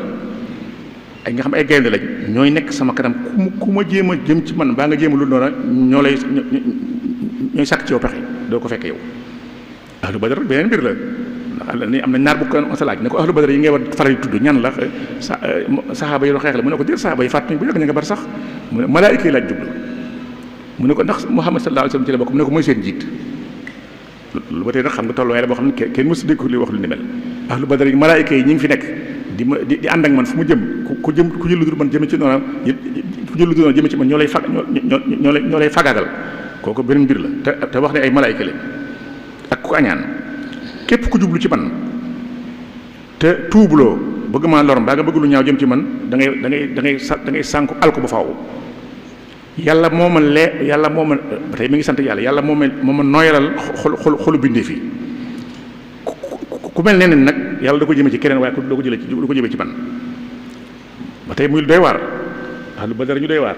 ay nga xam ay gaynde lañ ñooy nekk sama kanam ku ma jéem a jëm ci man baa nga jéem a lu noona ñooy sàkk ci yow pexe doo ko fekk yow ahlu badar beneen mbir la ndax am na ñaar bu ko sa laaj ne ko ahlu badar yi ngay war faral di tudd ñan la saxaaba yi doon xeex la mu ne ko déet saxaaba yi fàtt nañ bu yàgg ña nga bar sax mu ne malaayika yi laaj jublu mu ne ko ndax Muhammad sallallahu alayhi wasallam ci la bokk mu ne ko mooy seen jiit lu ba tey nag xam nga tolluwaay la boo xam ne kenn mësu dégg li wax lu ni mel ahlu badar yi malaayika yi ñi ngi fi nekk di ànd ak man fu mu jëm ku jël lu dul man jëme ci noonu ku jël lu dul jëme ci man ñoo lay fagaagal kooku beneen mbir la te wax ne ay malaayika lañ ak ku añaan képp ku jublu ci man te tuubuloo bëgg maa lor mbaa nga bëgg lu ñaaw jëm ci man da ngay sànku alko ba faaw yàlla moo ma ba tey mi ngi sant yàlla moo ma nooyalal xolu bindee fii ku mel neneen nag yàlla da ko jëme ci keneen waaye du ko jëme ci man ba tey muy doy waar ahlu badar ñu doy waar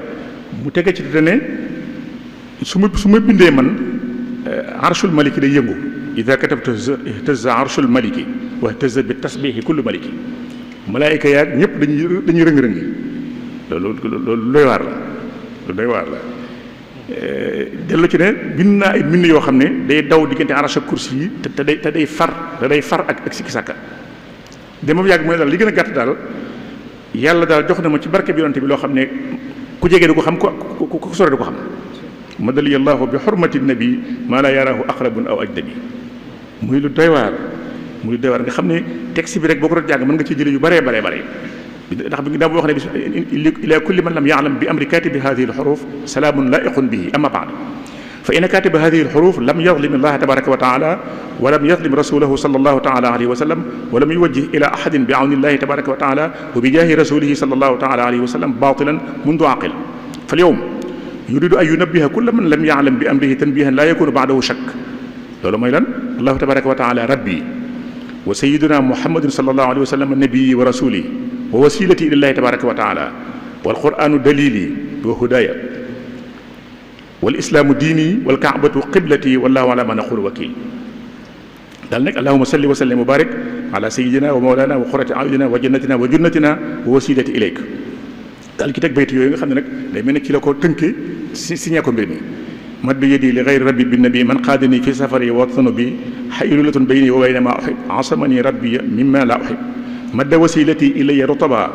mu tege ci te ne su ma bindee man arshul maliki day yëngu ida katabtu ihtaza arshul maliki wa ihtaza bi tasbihi kullu maliki malaayika yaag ñëpp dañuy rëng-rëngi loolu doy waar la lu doy waar la dellu ci ne bind naa ay mbind yoo xam ne day daw diggante arsh ak kursi yi te day far ak sikki sàkka dama yàgg mooy daal li gën a gàtt daal yàlla daal jox na ma ci barke bi yonante bi loo xam ne ku jege du ko xam ku sore du ko xam madali allahu bi xurmati nabi maa la yaraahu aqrabun aw ajnabi muy lu doy waar nga xam ne texte bi rek boo ko doon jàng mën nga ci jële yu baree ndax bi daa boo wax ne ila kulli man lam ya'lam bi amri katibi hadhihi al-huruf salaamun laa'iqun bihi amma ba'd fa in katiba hadihi alxuruf lam yadlim allaha tabaraka wa taala wa lam yadlim rasulahu sallallahu taala alayhi wa sallam wa lam yuwajjih ila ahadin bi awni allahi tabaraka wa taala wa bi jaahi rasulihi sallallahu taala alayhi wa sallam batilan mundu aqil fal yawm yuridu an yunabbiha kulla man lam ya'lam bi amrihi tanbihan la yakunu ba'dahu shakk. loolu mooy lan allahu tabaraka wa taala rabbi wa sayyiduna muhammadin sallallahu alayhi wa sallam nabiyyi wa rasuli wa wasilati ilallahi tabaraka wa taala wal qur'anu dalili wa hudaya wal islaamu diini wal kaabatu qiblati wallahu ala ma naqulu wakil. daal nag allahumma salli wa sallim wa barik ala sayyidina wa mawlana wa qurrati a'yunina wa jannatina wa junnatina wa wasilati ilayk. daal ki teg baytu yooyu nga xam ne nag day mel ne ki la ko tënkee signé ko mbir mi. mat bi yadi li gayri rabbi bi nabi man qaadani fi safari wa tanubi xayrulatun bayni wa bayna ma uhib asamani rabbi mimma la uhib madda wasilati ilayya rutaba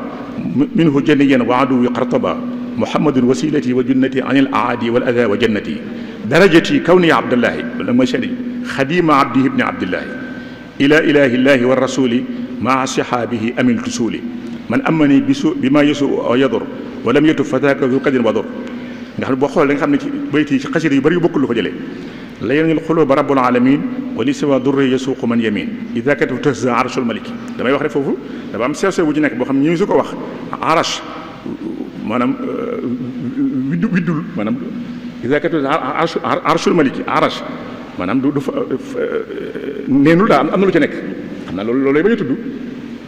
minhu janiyan wa aduwi qartaba muhammadun wasilati wa junnati an il aadi wal ada wa jannati darajati kawni abdullahi loolu mooy seede xadima abdihi ibni abdillahi ila ilahi llahi wa rasuli maa sihaabihi amil tusuli man amani bi ma yasu aw yadur wa lam yatub fataka zu kadin wadur. nga xam ne boo xoolee da nga xam ne ci bayt yi ci xasida yu bëri yu bokkul lu ko jëlee la yenil xuluba rabbul alamin wa li siwa durri yasuuqu man yamin ida katu tahza arshul maliki. damay wax rek foofu dafa am sew sew bu ci nekk boo xam ne ñu su ko wax arash maanaam widdul maanaam ida katu arshul maliki arash maanaam du fa neenul daa am na lu ci nekk xam naa loolu lay bañ a tudd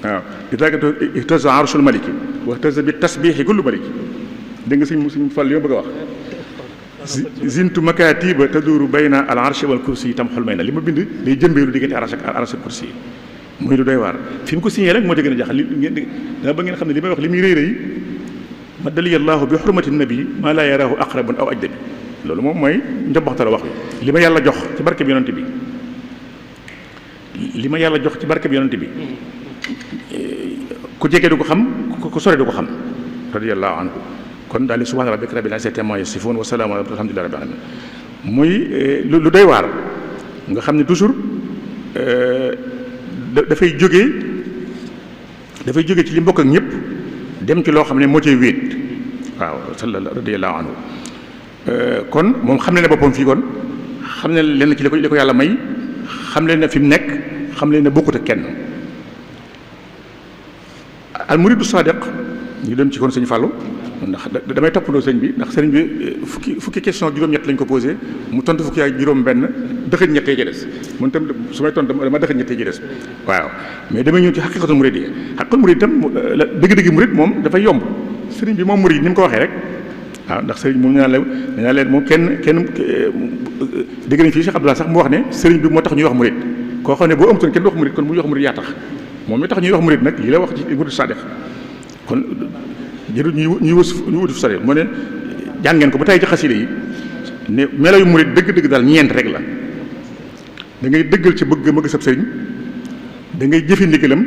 waaw ida katu tahza arshul maliki wa tahza bi tasbihi kullu maliki. dégg nga suñ fàll yoo bëgg a wax zintu makatiba taduru bayna al arsh wal kursi yi tam xol may na li ma bind day jëmbeelu diggante arsh ak kursi yi muy lu doy waar fi mu ko signé rek moo ci gën a jaxal li ngeen dama ba ngeen xam ne li may wax li muy rëy rëy ma dali allahu bi xurmati nabi maa laa yaraahu aqrabun aw ajdabi. loolu moom mooy njombaxta la wax bi li ma yàlla jox ci barke bi yonante bi li ma yàlla jox ci barke bi yonante bi ku jege du ko xam ku sore du ko xam radiyallahu anhu. kon daal di subhaana rabbika rabbil izzati ammaa yasifuun wa salaamun alhamdulillahi rabbil aalamiin muy lu doy waar nga xam ne toujours dafay jóge ci li mbokk ak ñëpp dem ci loo xam ne moo cay wéet waaw radiyallahu anhu. kon moom xam ne boppam fii kon xam ne leen ci li ko yàlla may xam leen ne fi mu nekk xam leen ne bokkut ak kenn. al muridu sadiq ñu dem ci kon sëñ Fallou ndax damay toppandoo sëñ bi ndax sëriñ bi fukki question juróom-ñett lañ ko posé mu tontu fukki ak juróom-benn dëxëñ ñettee ci des man tam su may tontu dama dëxëñ ñettee ci des waaw. mais damay ñëw ci xaqiqatul murid yi xaqiqatul murid itam dëgg-dëgg murid moom dafay yomb sëriñ bi moom murid ni mu ko waxee rek waaw ndax sëriñ moom nee naa leen moom kenn dégg nañ fii Cheikh Abdoulaye sax mu wax ne sëriñ bi moo tax ñuy wax murid koo xam ne boo amutoon kenn du wax murid kon bu ñuy wax murid yaa tax moom mi tax ñuy wax murid nag lii la wax ci murid sadiq kon jërul ñuy wutu sore moo ne jàngeen ko ba tey ci xasida yi ne melo yu murid dëgg-dëgg daal ñeent rek la da ngay dëggal ci bëgg sab sëriñ da ngay jëfe ndigalam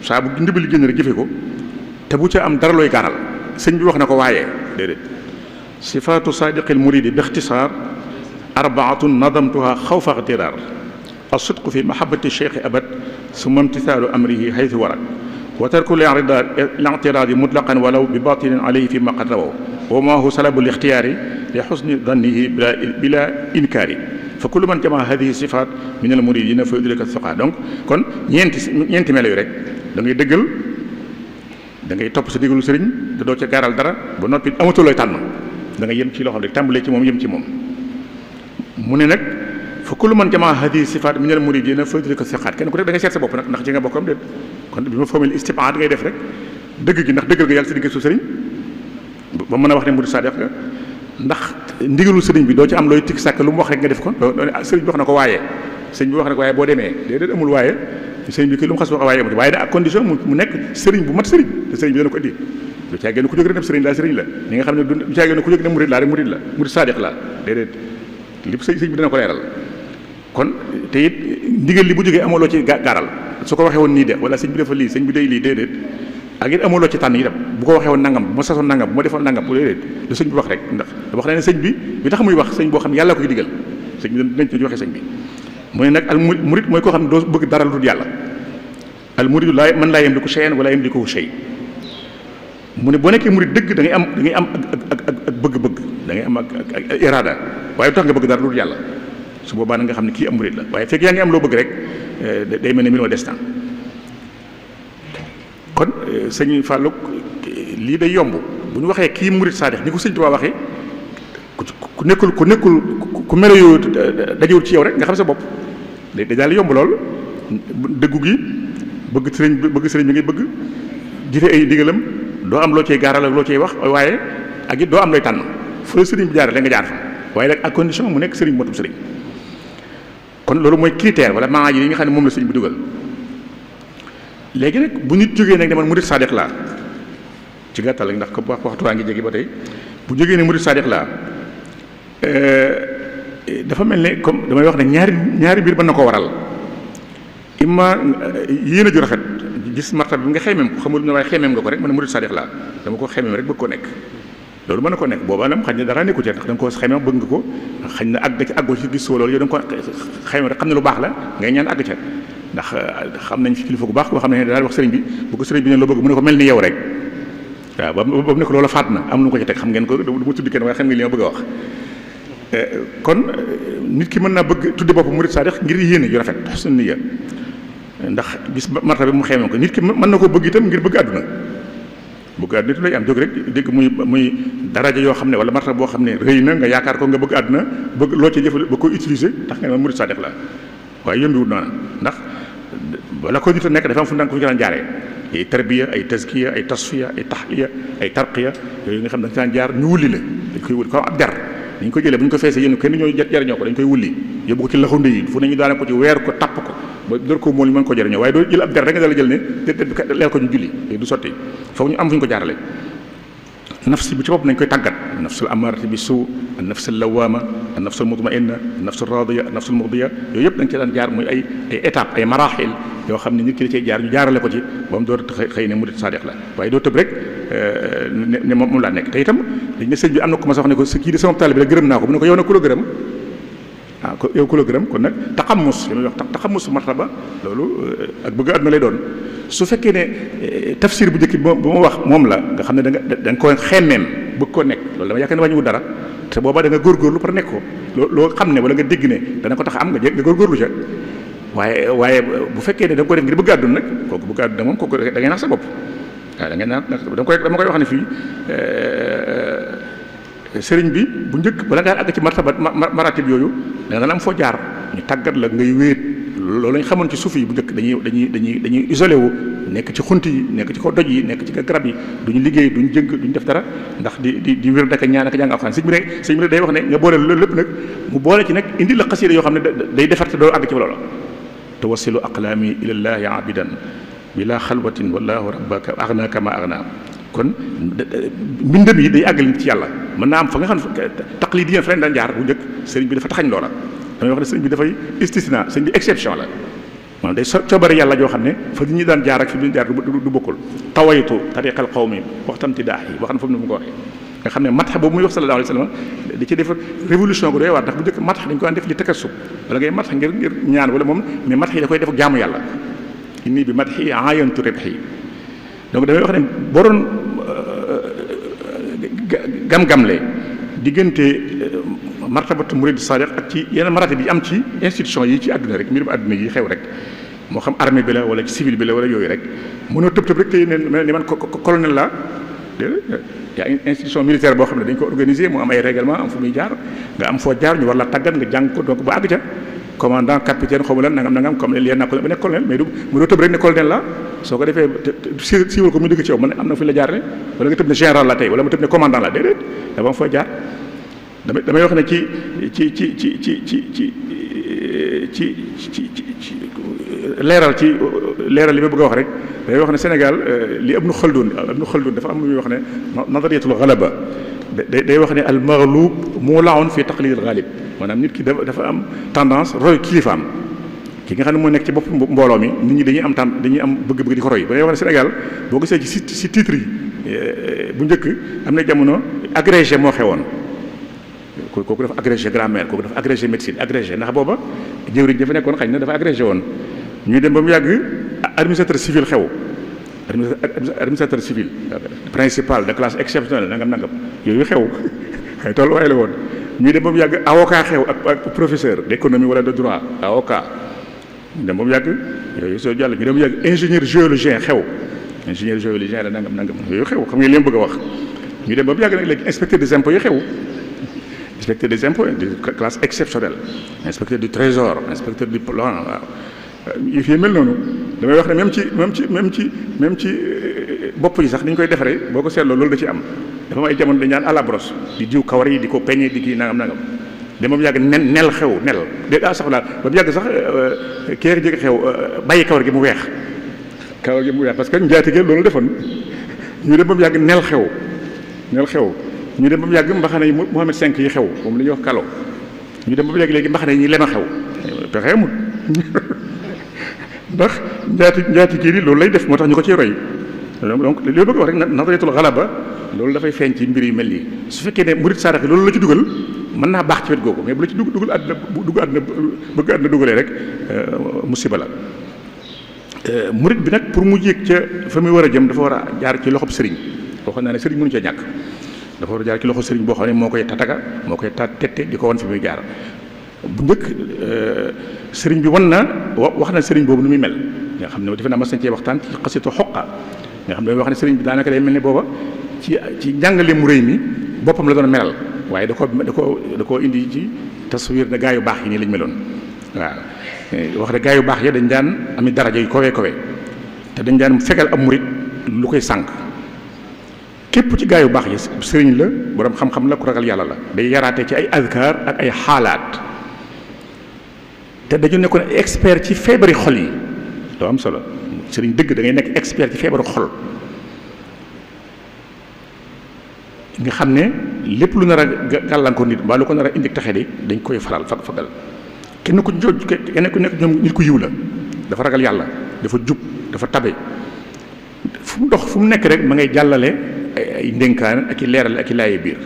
saa bu ndimbali génn rek jëfe ko te bu ca am dara looy gaaral sëñ bi wax na ko waaye déedéet sifaatu sadiqil muridi bi ixtisaar arbaatun nadamtuha xawfa ixtiraar as-sidqu fi mahabbati cheikhi abad summa imtisaalu amrihi haythu warad wa tarku l-i'tiraadi mutlaqan walaw bi batinin alayhi fi ma qad rawaw wa ma huwa salabu l-ixtiyaari li xusni dannihi bila inkaari fa kullu man jamaa hadihi sifaat min al-muridina fa yudrika thuqa. donc kon ñeenti melo yi rek da ngay dëggal da ngay topp sa digalu sëriñ te doo ca gaaral dara ba noppi amatoo looy tànn da ngay yem ci loo xam ne tàmbalee ci moom yem ci moom. mu ne nag fa kullu man jamaa hadihi sifaat min al-muridina fa yudrika thuqa kenn ku nekk da ngay seet sa bopp nag ndax ci nga bokkam déet. kon bi ma formule istibaad ngay def rek dëgg gi ndax dëggal nga yàlla sa digg su sëriñ ba mën a wax ne murid sadiq nga ndax ndigalu sëriñ bi doo ci am looy tikk sàkk lu mu wax rek nga def ko sëriñ bi wax na ko waaye sëriñ bi wax na ko waaye boo demee déedéet amul waaye sëriñ bi kii lu mu xas wax waaye amul waaye da ak condition mu nekk sëriñ bu mat sëriñ te sëriñ bi dana ko indi du caa génn ku jóg rek dem sëriñ laa sëriñ la ni nga xam ne du caa génn ku jóg ne murid laa rek murid la murid sadiq la déedéet lépp sëriñ bi dana ko leeral kon te it ndigal li bu jógee amoo loo ci gaaral su ko waxee woon nii de wala sëñ bi dafa lii sëñ bi day lii déedéet ak it amuloo ci tànn itam bu ko waxee woon nangam bu ma sasoon nangam bu ma defoon nangam bu déedéet lu sëñ bi wax rek ndax wax na ne sëñ bi tax muy wax sëñ boo xam ne yàlla koy digal sëñ bi dañ ci waxee sëñ bi mooy nag al murid mooy koo xam ne doo bëgg dara lu dul yàlla al muridu laa man laa yamliku shay'an wala yamlikuhu shay mu ne boo nekkee murid dëgg da ngay am ak bëgg-bëgg da ngay am ak iraada waaye du tax nga bëgg dara lu yàlla su boobaa nag nga xam ne kii am murid la waaye fekk yaa ngi am loo bëgg rek day mel ne mbir ma destin kon sëñ Fallou lii day yomb bu ñu waxee kii murid saadix ni ko sëñ Tuubaa waxee ku nekkul ku melo yooyu dajewul ci yow rek nga xam sa bopp day daal yomb lool dëggu gi bëgg sëriñ bi ngay bëgg jëfe ay ndigalam doo am loo cay gaaral ak loo cay wax waaye ak it doo am looy tànn fu la sëriñ bi jaarale nga jaar fa waaye nag ak condition mu nekk sëriñ motum sëriñ kon loolu mooy critère wala maa yi nga xam ne moom la sëriñ bi dugal léegi nag bu nit jógee nag ne man murid saadiq laa ci gàttal ndax ko waxtu waa ngi jege ba tey bu jógee ne murid saadiq laa dafa mel ne comme damay wax ne ñaari mbir mën na ko waral imma yéen a ju rafet gis martaba bi nga xeemeem ko xamul ne waaye xeemeem nga ko rek man murid saadiq laa dama ko xeemeem rek bëgg ko nekk loolu mën na ko nekk booba nag xañ na dara nekku ci ndax da nga ko xeemeem bëgg nga ko xañ na àgg ci àggoo ci gis soo loolu yow da nga ko xeemeem rek xam ne lu baax la ngay ñaan àgg ca ndax xam nañ fi kilifa gu baax koo xam ne daal wax sëriñ bi bu ko sëriñ bi ne loo bëgg mu ne ko mel ni yow rek waaw boobu ne ko loola faat na am lu ko ci teg xam ngeen ko du ma tudd kenn waaye xam ngeen li ma bëgg a wax kon nit ki mën naa bëgg tudde bopp murid saadiq ngir yéene ju rafet husnul niyya ndax gis martaba bi mu xeemeem ko nit ki mën na ko bëgg itam ngir bëgg àdduna bëgg àdduna tu lay am jóg rek dégg muy daraja yoo xam ne wala martaba boo xam ne rëy na nga yaakaar ko nga bëgg àdduna bëgg loo ci jëfal ba koy utiliser tax nga ne murid saadiq la waaye yombiwut noonu ndax wala ko nit a nekk dafa am fu mu daan jaaree ay tarbiya ay tazkiya ay tasfiya ay tahliya ay tarqiya yooyu nga xam ne dañ daan jaar ñu wulli la dañ koy wulli ko ab der dañ ko jëlee bu ñu ko feesee yéen kenn ñoo jariñoo ko dañ koy wulli yóbbu ko ci laxunde yi fu ne ñu daane ko ci weer ko tapp ko ba door ko mool ñu mën ko jariñoo waaye doo jël ab der rek nga dala jël ne leer ko ñu julli du sotti foog ñu am fu ñu ko jaarale nafs bi ci bopp nañ koy tàggat nafsul amarati bi suu an nafsul lawama an nafsul mutmainna an nafsul radiya an nafsul murdiya yooyu yëpp dañ ci daan jaar muy ay étape ay marahil yoo xam ne nit ki da cay jaar ñu jaarale ko ci ba mu door xëy ne murid saadiq la waaye doo tëb rek ne moom laa nekk te itam dañ ne sëñ bi am na ko ma sax ne ko kii di sama taalibe la gërëm naa ko mu ne ko yow nag ku la gërëm ko yow ku la gërëm kon nag taxamus li may wax taxamus martaba loolu ak bëgg àdduna lay doon su fekkee ne tafsir bu njëkk bu ma wax moom la nga xam ne da nga ko xemmeem bëgg koo nekk loolu dama yaakaar ne wàññiwul dara te booba da nga góorgóorlu par nekk ko loo xam ne wala nga dégg ne dana ko tax am nga góorgóorlu ca waaye bu fekkee ne da nga ko def ngir bëgg àdduna nag kooku bëgg àdduna moom kooku da ngay nax sa bopp waaw da ngay nax dama koy wax ne fii sëriñ bi bu njëkk bala ngaa àgg ci maratib yooyu da nga am foo jaar ñu tàggat la ngay wéet loolu lañ xamoon ci suuf yi bu njëkk dañuy isolé wu nekk ci xunt yi nekk ci kaw doj yi nekk ci garab yi duñu liggéey duñu jëgg duñu def dara ndax di wér daka ñaan ak jàng alxuraan sëñ bi day wax ne nga boole loolu lépp nag mu boole ci nag indi la xasida yoo xam ne day defarte doo àgg ci loolu tawassilu aqlaami ilallaahi abidan bila xalwatin wallahu rabbaka agna kama agna kon mbindam yi day àggal nit ci yàlla mën naa am fa nga xam ne taqlid yi fa daan jaar bu njëkk sëriñ bi dafa taxañ loola damay wax ne sëriñ bi dafay istisna sëriñ bi exception la maanaam day coobare yàlla joo xam ne fa ñi daan jaar ak fi ñu jaar du bokkul tawaytu tariqal qawmi waxtam ti daax yi wax na foofu ne mu ko waxee nga xam ne matx boobu muy wax sallallahu alayhi wa sallam di ci def révolution gu doy waar ndax bu njëkk matx dañ ko daan def li takassub wala ngay matx ngir ñaan wala moom mais matx yi da koy def jaamu yàlla inni bi matxi aayantu ribhi donc damay wax ne boo doon gam-gamle diggante martabatu murid sadiq ak ci yeneen maratib yi am ci institution yi ci àdduna rek mbirum àdduna yi xew rek moo xam armée bi la wala ci civil bi la wala yooyu rek mënoo tëb rek tey ne man colonel la yaa institution militaire boo xam ne dañ ko organiser mu am ay règlement am fu muy jaar nga am foo jaar ñu war la tàggat nga jàng ko donc ba àgg ca commandant capitaine xaw ma lan nangam comme leen naa ko ba nekk colonel mais du mënoo tëb rek ne colonel la soo ko defee siiwal ko mu dëgg ci yow man am na fu la jaarale wala nga tëb ne général la tey wala ma tëb ne commandant la déedéet dafa am foo jaar damay wax ne ci leeral li ma bëgg a wax rek damay wax ne Sénégal li Ibnu Khaldun dafa am lu muy wax ne nadariyatul ghalaba day wax ne al maghlub mula'un fi taqlid al ghalib maanaam nit ki dafa am tendance roy kilifaam ki nga xam ne moo nekk ci bopp mbooloo mi nit ñi dañuy am bëgg-bëgg di ko roy ba ngay wax ne Sénégal boo gisee ci titre yi bu njëkk am na jamono agrégé moo xewoon kooku dafa agrégé grammaire kooku dafa agrégé médecine agrégé ndax booba jëwriñ dafa nekkoon xëy na dafa agrégé woon ñuy dem ba mu yàgg administrateur civil xew administrateur civil principal de classe exceptionnelle nangam yooyu xew ay tolluwaay la woon. ñuy dem ba mu yàgg avocat xew ak professeur d'économie wala de droit avocat ñu dem ba mu yàgg yooyu soo jàll ñu dem ba mu yàgg ingénieur géologien xew ingénieur géologien la nangam yooyu xew xam nga li mu bëgg a wax. ñu dem ba mu yàgg nag léegi inspecteur des impôts yi xew inspecteur des impôts de classe exceptionnelle inspecteur du trésor inspecteur du plan waaw yëf yi mel noonu damay wax ne même ci bopp yi sax ni ñu koy defaree boo ko seetloo loolu da ci am dafa am ay jamono dañu naan à la brosse di diw kawar yi di ko peñe di kii nangam dem ba mu yàgg nel xew nel de sax daal ba mu yàgg sax kii jëkk xew bàyyi kawar gi mu weex parce que njaatige loolu defoon ñu dem ba mu yàgg nel xew ñu dem ba mu yàgg mbaxane yi Mohamed V yi xew moom la ñuy wax kalo ñu dem ba mu yàgg léegi mbaxane yi ñi lema xew pexe amul ndax njaati kii bi loolu lay def moo tax ñu ko ciy roy donc li bëgg wax rek nazariyatul ghalaba loolu dafay feeñ ci mbir yu mel nii su fekkee ne murid saadax loolu la ci dugal mën naa baax ci wet googu mais bu la ci dugg àdduna bëgg àdduna dugalee rek musiba la murid bi nag pour mu yéeg ca fa muy war a jëm dafa war a jaar ci loxob sëriñ waxoon naa ne sëriñ mënu ca ñàkk dafa war a jaar ci loxo sëriñ boo xam ne moo koy tataga moo koy tette di ko wan fi muy jaar bu njëkk sëriñ bi wan na wax na sëriñ boobu nu muy mel nga xam ne defe naa mas nañ cee waxtaan ci xasitu xoqa nga xam ne wax ne sëriñ bi daanaka day mel ne booba ci njàngale mu rëy mi boppam la doon melal waaye da koo indi ci taswir ne gaa yu baax yi nii lañ meloon waaw wax ne gaa yu baax ya dañ daan ami daraja yu kowe te dañ daan fegal am murit lu koy sànq képp ci gaa yu baax yi sëriñ la borom xam-xam la ku ragal yàlla la day yaraate ci ay azkar ak ay xaalaat te dañu nekkoon expert ci feebari xol yi loo am solo sëriñ dëgg da ngay nekk expert ci feebaru xol nga xam ne lépp lu nar a gàllankoor nit mbaa lu ko nar a indi taxe di dañ koy faral fagal kenn ku nekk ñoom nit ku yiw la dafa ragal yàlla dafa jub dafa tabe fu mu dox fu mu nekk rek ma ngay jàllale ay ndénkaan ak i leeral ak i laaye biir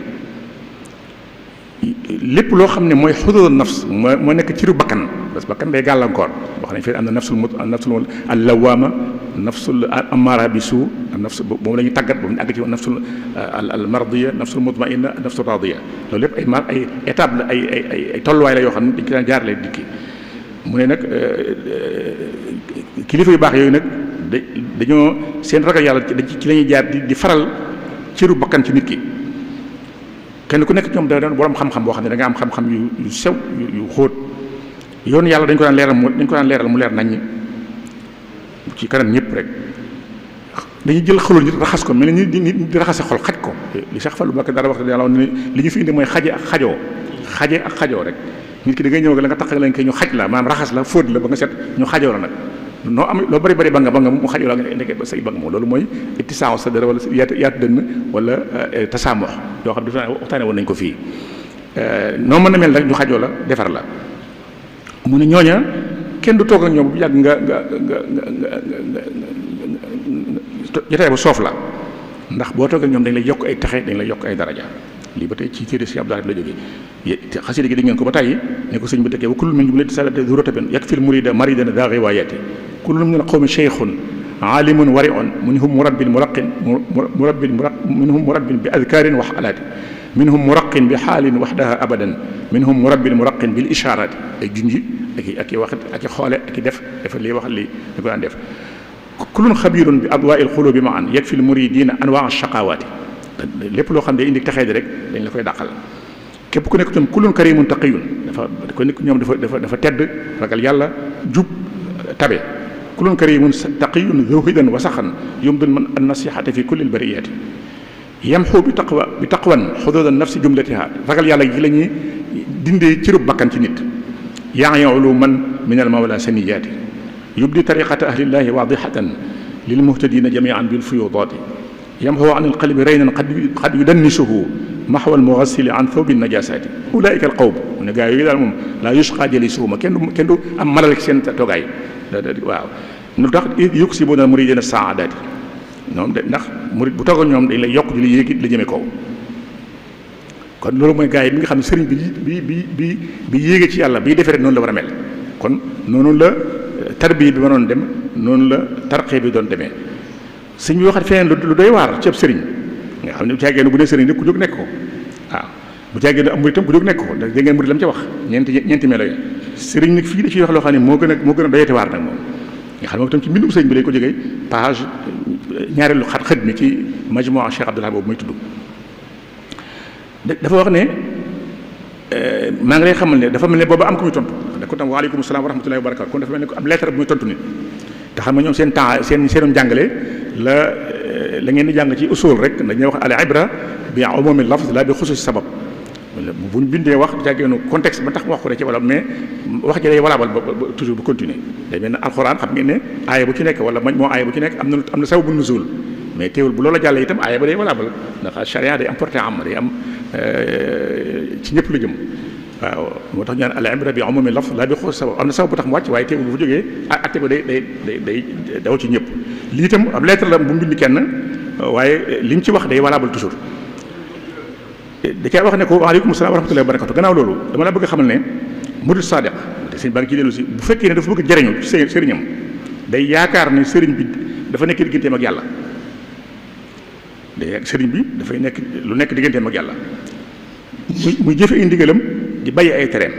lépp loo xam ne mooy xuduud nafs moo nekk ciru bakkan parce que bakkan day gàllankoor wax nañ fi am na nafsul allawaama nafsul amara bi suu nafs boobu la ñuy tàggat boobu ñu àgg ci nafsul al mardiya nafsul mutmainna nafsul radiya loolu lépp ay étape la ay tolluwaay la yoo xam ne dañ ci daan jaarale dikki mu ne nag kilifa yu baax yooyu nag dañoo seen ragal yàlla ci la ñuy jaar di faral ciru bakkan ci nit ki kenn ku nekk ñoom da doon borom xam-xam boo xam ne da nga am xam-xam yu sew yu xóot yoon yàlla dañ ko daan leeral mu leer naññ ci kanam ñëpp rek dañuy jël xolul nit raxas ko mel ni di raxase xol xaj ko li Cheikh Fallou Mbacké dara wax dëgg yàlla ne li ñu fi indi mooy xaje ak xajoo rek nit ki da ngay ñëw la nga tax lañ koy ñu xaj la maanaam raxas la fóot la ba nga set ñu xajoo la nag noo am loo bari ba nga mu xajoo la nga nekk ba say ba nga moom loolu mooy ittisaaw sa dara wala yaatu dënn wala tasaamox yoo xam ne waxtaane woon nañ ko fii noo mën a mel rek ñu xajoo la defar la mu ne ñooña kenn du toog ak ñoom bu yàgg nga jotaay ba soof la ndax boo toog ak ñoom dañ lay yokk ay taxe dañ lay yokk ay daraja lii ba tey ci téere si Abdou Lahad la jógee xasida gi di ngeen ko ba tàyyi ne ko sëñ bi tekkee wa kullu min jumlati sadati zurataben yakfil murida maridan da riwayati kullu min qawmi cheikhun alimun wari'un minhum murabbin minhum murabbin bi adkarin wa xalaati minhum muraqin bi xaalin waxdaha abadan minhum murabbin muraqin bil isharati ay junji ak i wax ak i xoole ak i def lii wax lii ñu ko daan def kullun xabirun bi adwaa'il xulubi ma an yakfil muridina anwaa shaqawaati lépp loo xam ne indi texee di rek dañ la koy dàqal képp ku nekk ñoom kullun karimun taqiyun dafa nekk ñoom dafa tedd ragal yàlla jub tabe kullun karimun taqiyun zuhidan wa saxan yumdul man an nasihata fi kulli albariyati yamxu bi taqwan xuduudan nafsi jumlatiha ragal yàlla gi la ñuy dindee cërub bakkan ci nit yaayolu man min al mawla saniyaati yubdi tariqata ahlillahi waadihatan lil muhtadina jamian bil fuyudaati yamxu an al qalbi raynan qad yudannisuhu maxwa al mugassili an thawbi najasaati ulaika al qawm mu ne gaa yooyu daal moom laa yusqa jalisuhuma kenn du am malal seen toogaay waaw lu tax yuksibuna al muridina saadaati ñoom de ndax murid bu toogal ñoom dañ lay yokk di la yéegi di la jëme kaw kon loolu mooy gaa yi bi nga xam ne sëriñ bi yéege ci yàlla bi defee rek noonu la war a mel kon noonu la tarbiya bi ma doon dem noonu la tarqee bi doon demee sëñ bi waxat feneen lu doy waar ci ab sëriñ nga xam ne bu caagee bu dee sëriñ rek ku jóg nekk ko waaw bu jàggee ne am murit tam ku jóg nekk ko ndax dégg ngeen murit la mu ca wax ñeenti melo yi sëriñ nag fii da ciy wax loo xam ne moo gën a doyati waar nag moom nga xam ne moom tam ci mbindum sëriñ bi lay ko jógee page ñaareelu xët mi ci majmua Cheikh Abdoulaye boobu muy tudd dafa wax ne maa ngi lay xamal ne dafa mel ne booba am ku muy tontu da ko tam waaleykum salaam wa rahmatullahi wa barakatu kon dafa mel ne ko am lettre bu muy tontu nit te xam nga ñoom seen temps seenum jàngale la ngeen di jàng ci usul rek dañuy wax al ibra bi umumi lafz la bi xususi sabab buñ bindee wax jàggeenu contexte ba tax mu wax ko de ci wala mais wax ji day walaabal ba toujours bu continuer day mel ne alxuraan xam ngeen ne aaya bu ci nekk wala moo aaya bu ci nekk am na sababu nuzul mais teewul bu loola jàllee itam aaya ba day walaabal ndax charia day am porté am day am ci ñëpp lu jëm waaw moo tax ñu naan al ibra bi umumi lafz la bi xususi sabab am na sabab bu tax mu wàcc waaye teewul bu fa jógee acte ba day daw ci ñëpp lii itam ab lettre la bu mu bind kenn waaye li mu ci wax day walaabal toujours da caa wax ne ko waaleykum salaam wa rahmatullahi wa barakatu gannaaw loolu dama la bëgg a xamal ne murid sadiq te sëñ baa ngi ciy dellu si bu fekkee ne dafa bëgg jariñu ci sëriñam day yaakaar ne sëriñ bi dafa nekk digganteem ak yàlla sëriñ bi dafay nekk lu nekk digganteem ak yàlla muy jëfe ay ndigalam di bàyyi ay tereem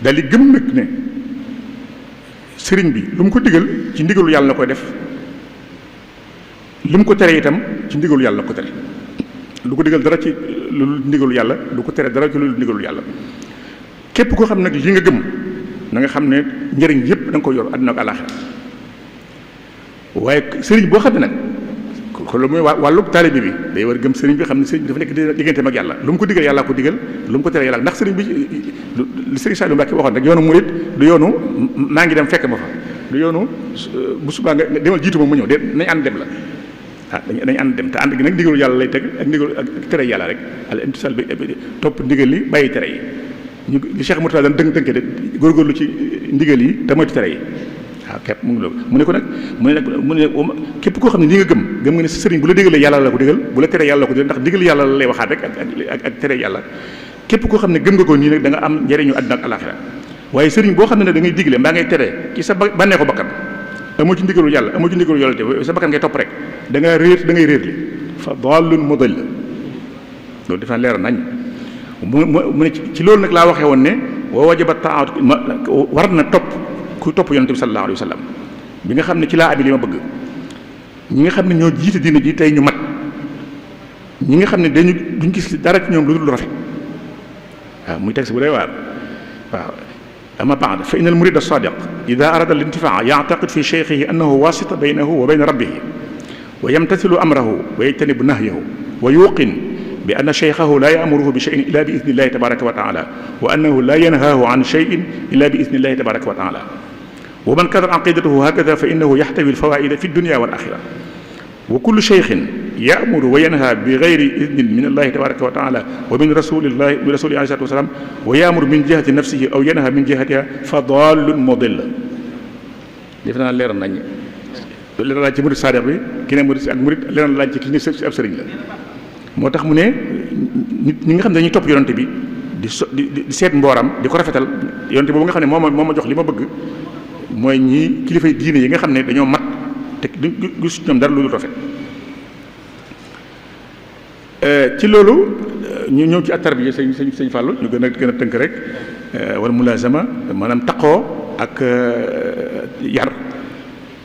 daal di gëm nag ne sëriñ bi lu mu ko digal ci ndigalu yàlla na koy def lu mu ko tere itam ci ndigalu yàlla na ko tere lu ko digal dara ci lu ndigalu yàlla du ko tere dara ci lu ndigalu yàlla képp koo xam nag li nga gëm na nga xam ne njëriñ yépp da nga ko yor àddina ak àllaaxira waaye sëriñ boo xam ne nag ko lu muy wàllu taalibe bi day war gëm sëriñ bi xam ne sëriñ bi dafa nekk digganteem ak yàlla lu mu ko digal yàlla ko digal lu mu ko tere yàlla ndax sëriñ bi li sëriñ Saliou Mbacké waxoon rek yoonu murid du yoonu maa ngi dem fekk ma fa du yoonu bu subaa nga demal jiitu ma mu ñëw de nañ ànd dem la dañ ànd dem te ànd gi nag ndigalu yàlla lay teg ak ndigalu ak tere yàlla rek al imtisal bi topp ndigal li bàyyi tere yi ñu li Cheikh Mourtada daan tënke de góorgóorlu ci ndigal yi te moytu tere yi waaw képp mu ngi loolu mu ne ko nag mu ne képp koo xam ne li nga gëm nga ne sëriñ bu la digalee yàlla la ko digal bu la tere yàlla la ko digal ndax digal yàlla la lay waxaat rek ak tere yàlla képp koo xam ne gëm nga ko nii nag da nga am njëriñu àddina ak alaxira waaye sëriñ boo xam ne da ngay digle mbaa ngay tere ci sa bànneexu bakkan amoo ci ndigalu yàlla amoo ci ndigalu yàlla te sa bakkan ngay topp rek da ngay réer li fa dallun mudall loolu defe naa leer nañ mu ne ci loolu nag laa waxee woon ne wa wajaba taat war na topp ku topp yonente bi sallallahu alayhi wa sallam bi nga xam ne ci laa abi li ma bëgg ñi nga xam ne ñoo jiite diina ji tey ñu mat ñi nga xam ne duñ gis dara ci ñoom lu dul rafet waaw muy texte bu day waar waaw ama ba'd fa inna al murid as-sadiq idha arada al-intifaa ya'taqid fi shaykhihi annahu wasita baynahu wa bayna rabbihi wa yamtathilu amrahu wa yajtanibu nahyahu wa yuqin bi anna shaykhahu la ya'muruhu bi shay'in illa bi idhni llahi tabaraka wa ta'ala wa annahu la yanhahu an shay'in illa bi idhni llahi tabaraka wa ta'ala wa man kanat aqidatuhu hakadha fa innahu yahtawi al-fawaa'ida fi ad-dunya wal akhirah wa kullu shaykhin ya'muru wa yanha bi ghayri idhnin min allahi tabaraka wa ta'ala wa min rasulihi alayhi salatu wa salam wa ya'muru min jihati nafsihi aw yanha min jihatiha fa dallun mudill def naa leer nañ leer laaj ci murid sadiq bi ki ne murid ak murid leer laaj ci ki ne ab sëriñ la moo tax mu ne nit ñi nga xam ne dañuy topp yonante bi di seet mbooram di ko rafetal yonante boobu nga xam ne moo ma jox li ma bëgg mooy ñii kilifay diine yi nga xam ne dañoo mat te duñ gis ñoom dara lu dul rafet ci loolu ñu ñëw ci at-tarbiya sëñ Fallou ñu gën a tënk rek wala mulazama maanaam taqoo ak yar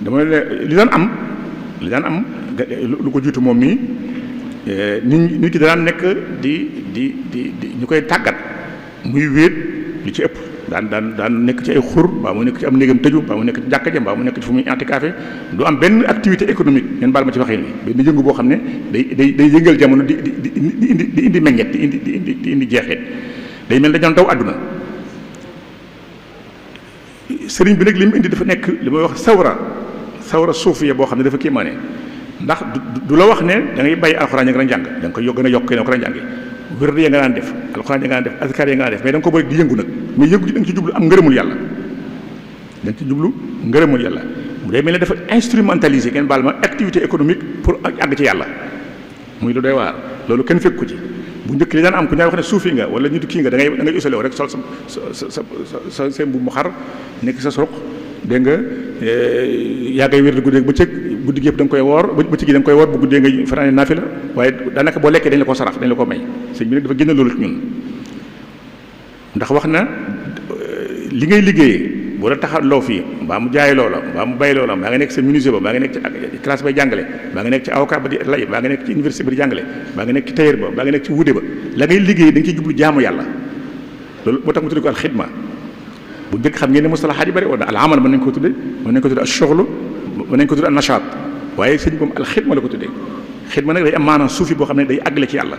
dama ne li daan am lu ko jiitu moom mii nit ki daan nekk di ñu koy tàggat muy wéet li ci ëpp daan nekk ci ay xur mbaa mu nekk ci am néegam tëju mbaa mu nekk ci jàkka ja mbaa mu nekk ci fu muy antikaafe du am benn activité économique ngeen baal ma ci waxee ni benn yëngu boo xam ne day yëngal jamono di indi meññet di indi jeexeet day mel dañu daw àdduna sëriñ bi nag li mu indi dafa nekk li may wax sawra suufiya boo xam ne dafa kéemaane ndax du la wax ne da ngay bàyyi alxuraan ya nga daan jàng da nga koy gën a yokk ne ko daan jànge wérd ya nga daan def alxuraan ya nga daan def azkar ya nga daan def mais da nga ko bëri di yëngu nag mais yëngu ji da nga ci jublu am ngërëmul yàlla da nga ci jublu ngërëmul yàlla mu day mel ne dafa instrumentaliser kenn baal ma activité économique pour àgg ci yàlla muy lu doy waar loolu kenn fekk ko ci bu njëkk li daan am ku ñaay wax ne suufi nga wala nitu kii nga da ngay usalee rek sol sa seen bu mu xar nekk sa soq dégg nga yaa ngay wér guddi bëccëg guddi gi yëpp da nga koy woor bëccëg gi da nga koy woor bu guddee nga fanaane naafila waaye daanaka boo lekkee dañ la ko saraf dañ la ko may sëñ bi nag dafa génn loolu ci ñun ndax wax na li ngay liggéeyee boo la taxa loo fii mbaa mu jaay loola mbaa mu bay loola mbaa nga nekk sa menuisier ba mbaa nga nekk ci classe bay jàngale mbaa nga nekk ci avocat ba di lay mbaa nga nekk ci université ba di jàngale mbaa nga nekk ci tailleur ba mbaa nga nekk ci wude ba la ngay liggéey da nga ciy jublu jaamu yàlla loolu moo tax mu tudde ko al xidma bu njëkk xam ngeen ne mustalahaat yi bëri woon na al amal mën nañ ko tudde al shughlu mën nañ ko tudde al nashaat waaye sëñ moom al xidma la ko tuddee xidma nag day am maanaam suufi boo xam ne day àggale ci yàlla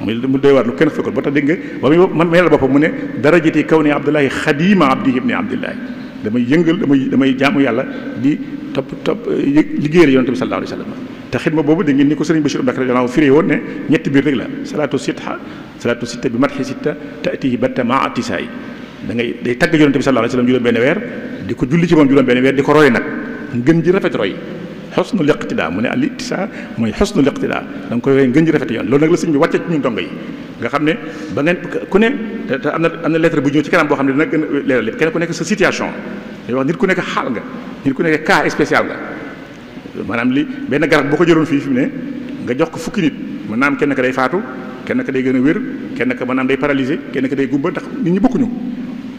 mu doy waar lu kenn fekkul ba tax dégg nga ba muy man ma yàlla boppam mu ne darajati kaw ni abdullahi xadima abdihi ibni abdillahi damay yëngal damay jaamu yàlla di topp liggéeyal yonent bi sallallahu alayhi wa sallam te xidma boobu da ngeen ni ko sëriñ Bachir Mbacke radiyallahu firee woon ne ñetti biir rek la salatu sitta bi matxi sitta taatihi batta maa atisaay da ngay day tagg yonent bi sallallahu alayhi wa sallam juróom benn weer di ko julli ci moom juróom benn weer di ko roy nag ngën ji rafet roy xosnul iqtidaa mu ne al ittisaa mooy xosnul iqtidaa da nga koy roy ngën ji rafet yoon loolu nag la sëñ bi wàcce ci ñun dongo yi nga xam ne ba ngeen ku ne te am na lettre bu ñëw ci kanam boo xam ne dina gën a leeral lépp kenn ku nekk sa situation day wax nit ku nekk xaal nga nit ku nekk cas spécial nga maanaam li benn garab boo ko jëloon fii fi mu ne nga jox ko fukki nit mën naa am kenn ka day faatu kenn ka day gën a wér kenn ka maanaam day paralysé kenn ka day gumba ndax nit ñi bokkuñu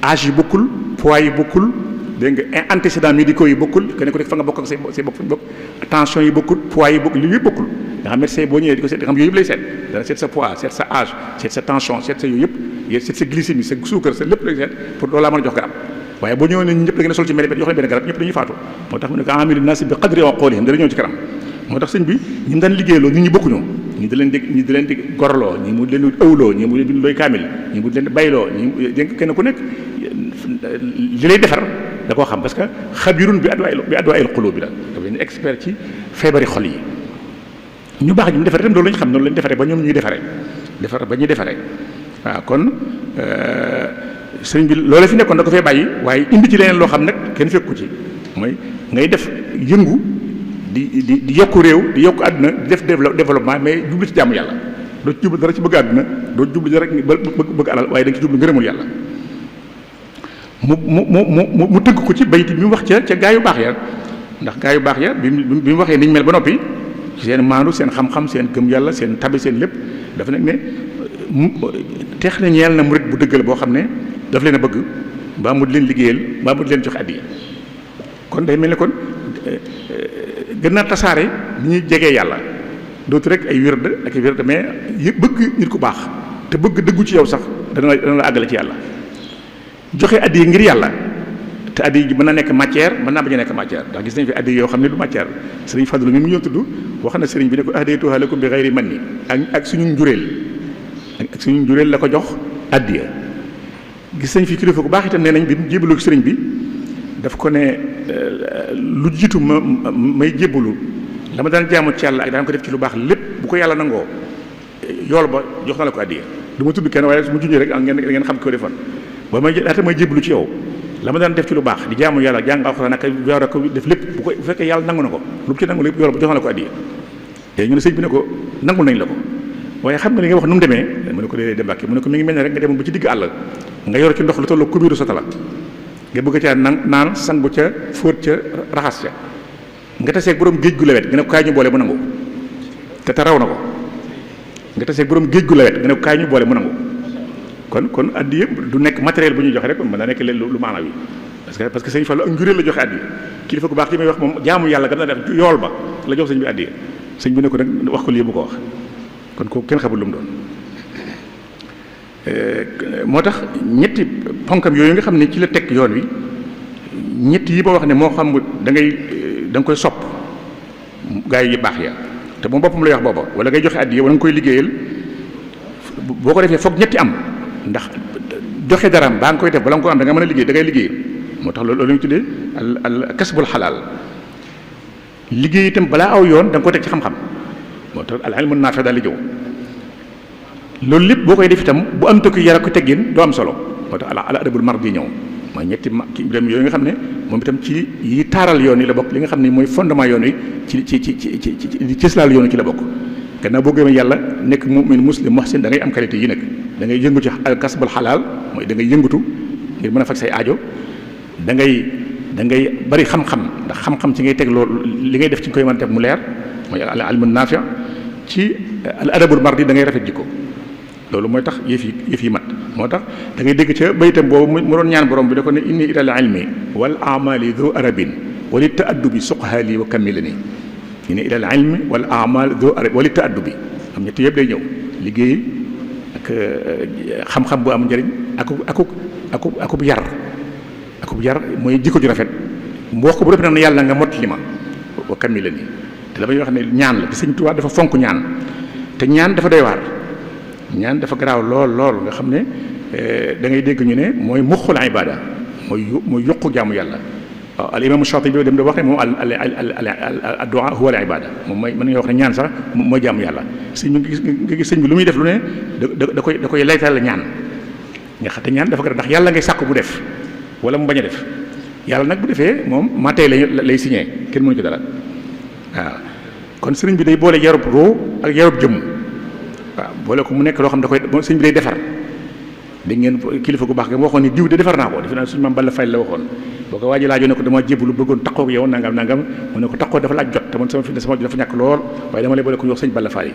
âge yi bokkul poids yi bokkul dégg nga antécédents médicaux yi bokkul kenn ku nekk fa nga bokk ak say bokk fañ bokk tension yi bokkul poids yi bokkul li yëpp bokkul nga xam médecin boo ñëwee di ko seet nga xam yooyu yëpp lay seet dana seet sa poids seet sa âge seet sa tension seet sa yooyu yëpp seet sa glycémie sa suukar sa lépp lay seet pour loolu laa mën a jox garab waaye boo ñëwee ne ñëpp da ngeen a sol ci mel jox leen benn garab ñëpp dañuy faatu moo tax mu ne ko amilu naas bi qadri aqoolihim dana ñëw ci kanam moo tax sëñ bi ñi daan liggéeyloo nit ñi bokkuñu ñi di leen di gorloo ñi mu leen di ëwloo ñi mu leen di looy kaamil ñi mu leen di bayloo ñi dégg kenn ku nekk li lay defar da koo xam parce que xabirun bi adwaa'il quluub bi la dafa leen expert ci feebari xol yi ñu baax ñu mu defaree tam loolu lañ xam noonu lañ defaree ba ñoom ñuy defaree ba ñuy defaree waaw kon sëriñ bi loolee fi nekkoon da ko fee bàyyi waaye indi ci leneen loo xam nag kenn fekku ci mooy ngay def yëngu di yokku réew di yokku àdduna di def développement mais jublu ci jaamu yàlla doo ci jublu dara ci bëgg àdduna doo jublu dara bëgg alal waaye da nga ci jublu ngërëmul yàlla mu tëgg ko ci bayit bi mu wax ca gaa yu baax ya ndax gaa yu baax ya bi mu waxee niñ mel ba noppi seen maandu seen xam-xam seen gëm yàlla seen tabe seen lépp dafa nag ne teex na ñeel na murit bu dëggal boo xam ne daf leen a bëgg mbaa mu di leen liggéeyal mbaa mu di leen joxe addiya kon day mel ne kon gën naa tasaare ni ñuy jegee yàlla dootu rek ay wird ak ay wird mais bëgg nit ku baax te bëgg dëggu ci yow sax dana la àggale ci yàlla joxe addiya ngir yàlla te addiya ji mën na nekk matière mën naa bañ a nekk matière ndax gis nañ fi addiya yoo xam ne du matière sëriñ Fadlu mi mu ñëw tudd wax na sëriñ bi ne ko ahdaytuha lakum bi ghayri manni ak suñu njureel la ko jox addiya gis nañ fi kilifa bu baax itam nee nañ bi mu jébbalu sëriñ bi daf ko ne lu jiitu may jébbalu la ma daan jaamu ci yàlla ak daan ko def ci lu baax lépp bu ko yàlla nangoo yool ba jox na la ko addiya du ma tudd kenn waaye su ma junjee rek ngeen xam ko defoon ba may laata may jébbalu ci yow la ma daan def ci lu baax di jaamu yàlla jàng alxuraan ak weer ak def lépp bu fekkee yàlla nangu na ko lu mu ci nangu lépp yool ba jox na la ko addiya te ñu ne sëñ bi ne ko nangul nañ la ko waaye xam nga li nga wax nu mu demee mu ne ko déedéet dem Mbàkke mu ne ko mi ngi mel ne rek nga demoon ba ci digg àll nga yor ci ndox lu tollu kubiiru sota la nga bëgg caa naan sangu ca fóot ca raxas ca nga taseeg borom géej gu lewet nga ne ko kaay ñu boole mu nangu te raw na ko nga taseeg borom géej gu lewet nga ne ko kaay ñu boole mu nangu kon addi yëpp du nekk matériel bu ñuy joxe rek mën na nekk leen lu maanaam yi parce que sëñ Fallu ak njureel la joxe addi kilifa gu baax li may wax moom jaamu yàlla gën a def yool ba la jox sëñ bi addi sëñ bi ne ko nag wax ko lii bu ko wax kon kooku kenn xamul lu mu doon moo tax ñetti ponkam yooyu nga xam ne ci la teg yoon wi ñetti yi ma wax ne moo xam da nga koy sopp gaa yi baax ya te moom boppam lay wax booba wala ngay joxe addiya wala nga koy liggéeyal boo ko defee foog ñetti am ndax joxe dara baa nga koy def bala nga ko am da nga mën a liggéey da ngay liggéey moo tax loolu la ñu tuddee al kasbul xalaal liggéey itam balaa aw yoon da nga koy teg ci xam-xam moo tax al ilmu naafi daal di jëw loolu lépp boo koy def itam bu am tokki yar ak ko teggin doo am solo moo tax al adabul mardi ñëw mooy ñetti dem yooyu nga xam ne moom itam ci yi taaral yoon yi la bokk li nga xam ne mooy fondement yoon wi ci cëslaal yoon wi ci la bokk gannaaw boo gëmee yàlla nekk mu'min muslim muhsin da ngay am qualité yi nag da ngay yëngu ci al kasbul xalaal mooy da ngay yëngutu ngir mën a faj say aajo da ngay bari xam-xam ndax xam-xam ci ngay teg loolu li ngay def ci koy mën a def mu leer mooy al ilmu naafi ci al adabul mardi da ngay rafet jikko loolu mooy tax yëf yi mat moo tax da ngay dégg ca baytam boobu mu doon ñaan borom bi da ko ne inni ilal ilmi wal amali dhu arabin wali taaddubi suqhali wa kamilani inni ilal ilmi wal amal dhu arab wali taaddubi am ñett yëpp day ñëw liggéey ak xam-xam bu am njëriñ akub yar mooy jikko ju rafet mu wax ko bu def nag yàlla nga mott li ma wa kamilani te damay wax ne ñaan la te Sëñ Tuubaa dafa fonk ñaan te ñaan dafa doy waar ñaan dafa garaaw lool nga xam ne da ngay dégg ñu ne mooy muxul ibada mooy yokku jaamu yàlla waaw al imam Shaatibi dem da wax ne moom al du'a huwa al ibada moom mooy mën nga wax ne ñaan sax mooy jaamu yàlla sëñ bi nga gis sëñ bi lu muy def lu ne da koy laytal ñaan nga xam te ñaan dafa garaaw ndax yàlla ngay sàkk bu def wala mu bañ a def yàlla nag bu defee moom maa tey lay signé kenn mënu ci dara waaw kon sëriñ bi day boole yarub roo ak yarub jëmm waaw boole ko mu nekk loo xam da koy sëriñ bi day defar dégg ngeen kilifa gu baax nga waxoon ni diw de defar naa ko defe naa suñu maam Balla Fay la waxoon boo ko waaji laajoo ne ko dama jébbalu bëggoon taxoo ak yow nangam mu ne ko taxoo dafa laaj jot te man sama fi sama dafa ñàkk lool waaye dama lay boole ko ñu wax sëñ Balla Fay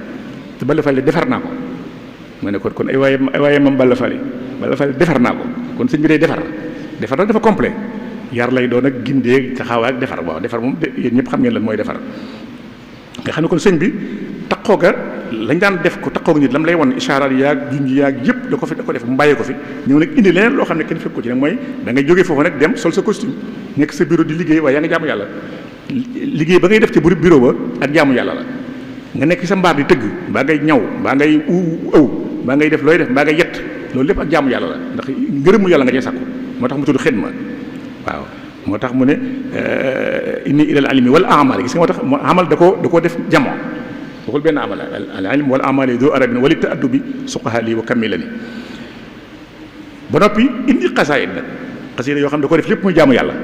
te Balla Fay defar naa ko ma ne kon ay waaye maam Balla Fay defar naa ko kon sëñ bi day defar nag dafa complet yar lay doon ak gindee taxawaay ak defar waaw defar moom yéen ñëpp xam ngeen lan mooy defar nga xam ne kon sëñ bi taxoo ga lañ daan def ko taxoo nit lam lay wan ishaaraat yaag junj yaag yëpp da ko def mu bàyyee ko fi ñëw nag indi leneen loo xam ne kenn fekk ko ci nag mooy da ngay jógee foofu nag dem sol sa costume nekk sa bureau di liggéey waaye yaa nga jaamu yàlla liggéey ba ngay def ci bureau ba ak jaamu yàlla la nga nekk sa mbaar di tëgg mbaa ngay ñaw mbaa ngay ëw mbaa ngay def looy def mbaa ngay yett loolu lépp ak jaamu yàlla la ndax ngërëmu yàlla nga cee sàkku moo tax mu tudd xidma waaw moo tax mu ne inni ilal ilmi wal amali gis nga moo tax amal da koo def jamo waxul benn amal al ilm wal amali du arabin wali taaddubi suqahali wa kamilani ba noppi indi xasaayid nag xasida yoo xam ne da ko def lépp muy jaamu yàlla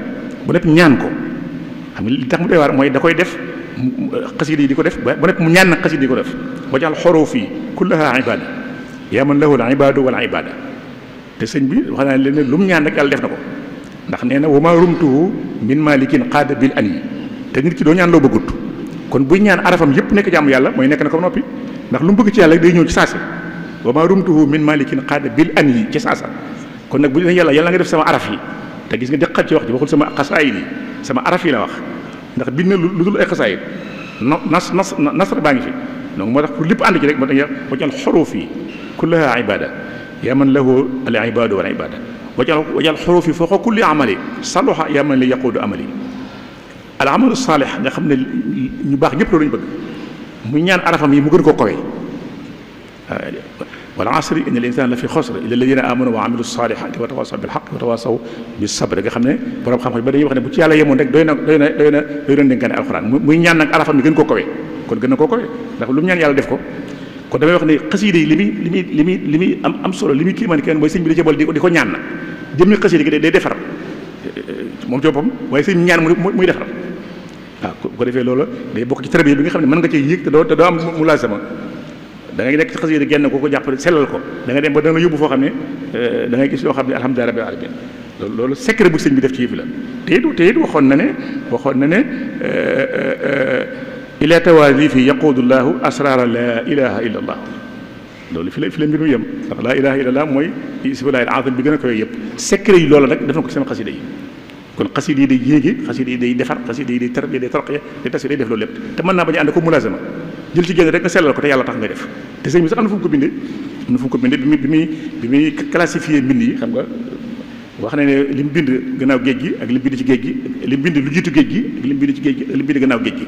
ba noppi ñaan ko xam nga li tax mu doy waar mooy da koy def xasida yi di ko def ba noppi mu ñaan nag xasida yi di ko def wajal xurufi kullaha ibada yaa man lahu al ibadu wal ibada te sëñ bi wax naa leen ne lu mu ñaan rek yàlla def na ko ndax nee na wama rumtuhu min malikin qaada bil an yi te nit ki doo ñaan loo bëggut kon buy ñaan arafam yëpp nekk jaamu yàlla mooy nekk na ko noppi ndax lu mu bëgg ci yàlla day ñëw ci saasi wama rumtuhu min malikin qaada bil an yi ci saasa kon nag bu ne yàlla nga def sama araf yi te gis nga dëqal ci wax ji waxul sama xasaayid yi sama araf yi la wax ndax bind na lu dul ay xasaayid nasr baa ngi fi donc moo tax pour lépp ànd ci rek moo tax wajal xuruf yi kullaha ibada yaa man lahu al ibadu wal ibada wajal xurufi fooqa kulli amali saluha yaa man li yaquudu amali al amalu saalih nga xam ne ñu baax ñëpp loolu ñu bëgg muy ñaan arafam yi mu gën koo kawe wal asri inna al insana la fi xusr illa alladina amanu wa amilu salihati wa tawasaw bil haqq wa tawasaw bis sabr nga xam ne borom xam-xam ba dañuy wax ne bu ci yàlla yemoon rek doy na dénkaane alxuraan muy ñaan nag arafam yi gën koo kawe kon gën na koo kawe ndax lu mu ñaan yàlla def ko kon damay wax ne xasida yi li muy am solo li muy kiimaan kenn mooy sëñ bi da cee boole di ko ñaan na jëmmi xasida gi day defar moom ci boppam waaye sëñ bi ñaan muy defar waaw bu ko defee loolu day bokk ci tarbiya bi nga xam ne mën nga cee yéeg te doo am mu laasama da ngay nekk ci xasida genn ko jàpp sellal ko da nga dem ba dana yóbbu foo xam ne da ngay gis yoo xam ne alhamdulilah rabbil alamin loolu secret bu sëñ bi def ci yëf la te it waxoon na ne ila tawaalifi yaqudullahu asrara la ilaha illa allah loolu fi la mbir mu yem ndax laa ilaha illa allah mooy isbillahi al azim bi gën a koy yëpp secret yi loola nag def na ko ci sama xasida yi kon xasida yi day yéegi xasida yi day defar xasida yi day tarbiya day tarqiya day tasir day def loolu lépp te mën naa bañ a ànd ko mulazama jël ci génn rek nga sellal ko te yàlla tax nga def te sëñ bi sax am na fu mu ko bindee bi muy classifié mbind yi xam nga wax na ne li mu bind gannaaw géej gi ak li mu bind ci géej gi li mu bind lu jiitu géej gi ak li mu bind ci géej gi ak li mu bind gannaaw géej gi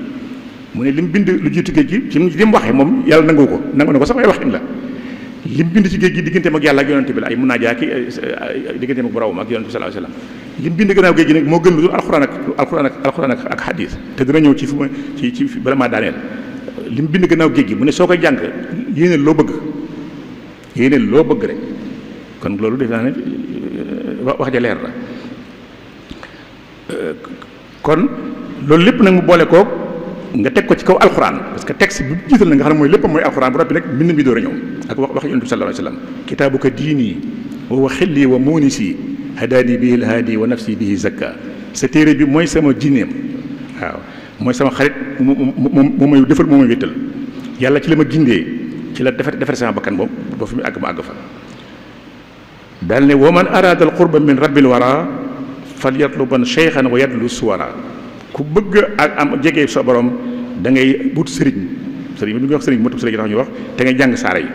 mu ne li mu bind lu jiitu géej gi ci li mu waxee moom yàlla nangu na ko sax ay wax in la li mu bind ci géej gi digganteem ak yàlla ak yonente bi la ay mun naa jaaki digganteem ak boromam ak yonente bi sallallahu alayhi wasallam li mu bind gannaaw géej gi nag moo gën lu dul alxuraan ak xadiis te dina ñëw ci bala maa daaneel li mu bind gannaaw géej gi mu ne soo koy jàng yéeneel loo bëgg rek kon loolu def naa ne wax ja leer la kon loolu lépp nag mu boole koog nga teg ko ci kaw alxuraan parce que texte bi jiital na nga xam ne mooy lépp mooy alxuraan bu noppi nag mbind mi door a ñëw ak wax yonent bi sallallahu alayhi wasallam kitaabuka diini wa huwa xilli wa muunisi hadaani bihi alhaadi wa nafsi bihi zakka sa téere bi mooy sama jinneem waaw mooy sama xarit moo may defal moo may wéttal yàlla ci la ma gindee ci la defar sama bakkan boobu ba fi mu àgg ma àgg fa daal ne wa man araada al qurba min rabbil wara fal yatluban cheykhan wa yatlu suwara ku bëgg ak am jege sa borom da ngay wut sëriñ bi ñu ngi wax sëriñ motub sëriñ tax ñu wax te ngay jàng saara yi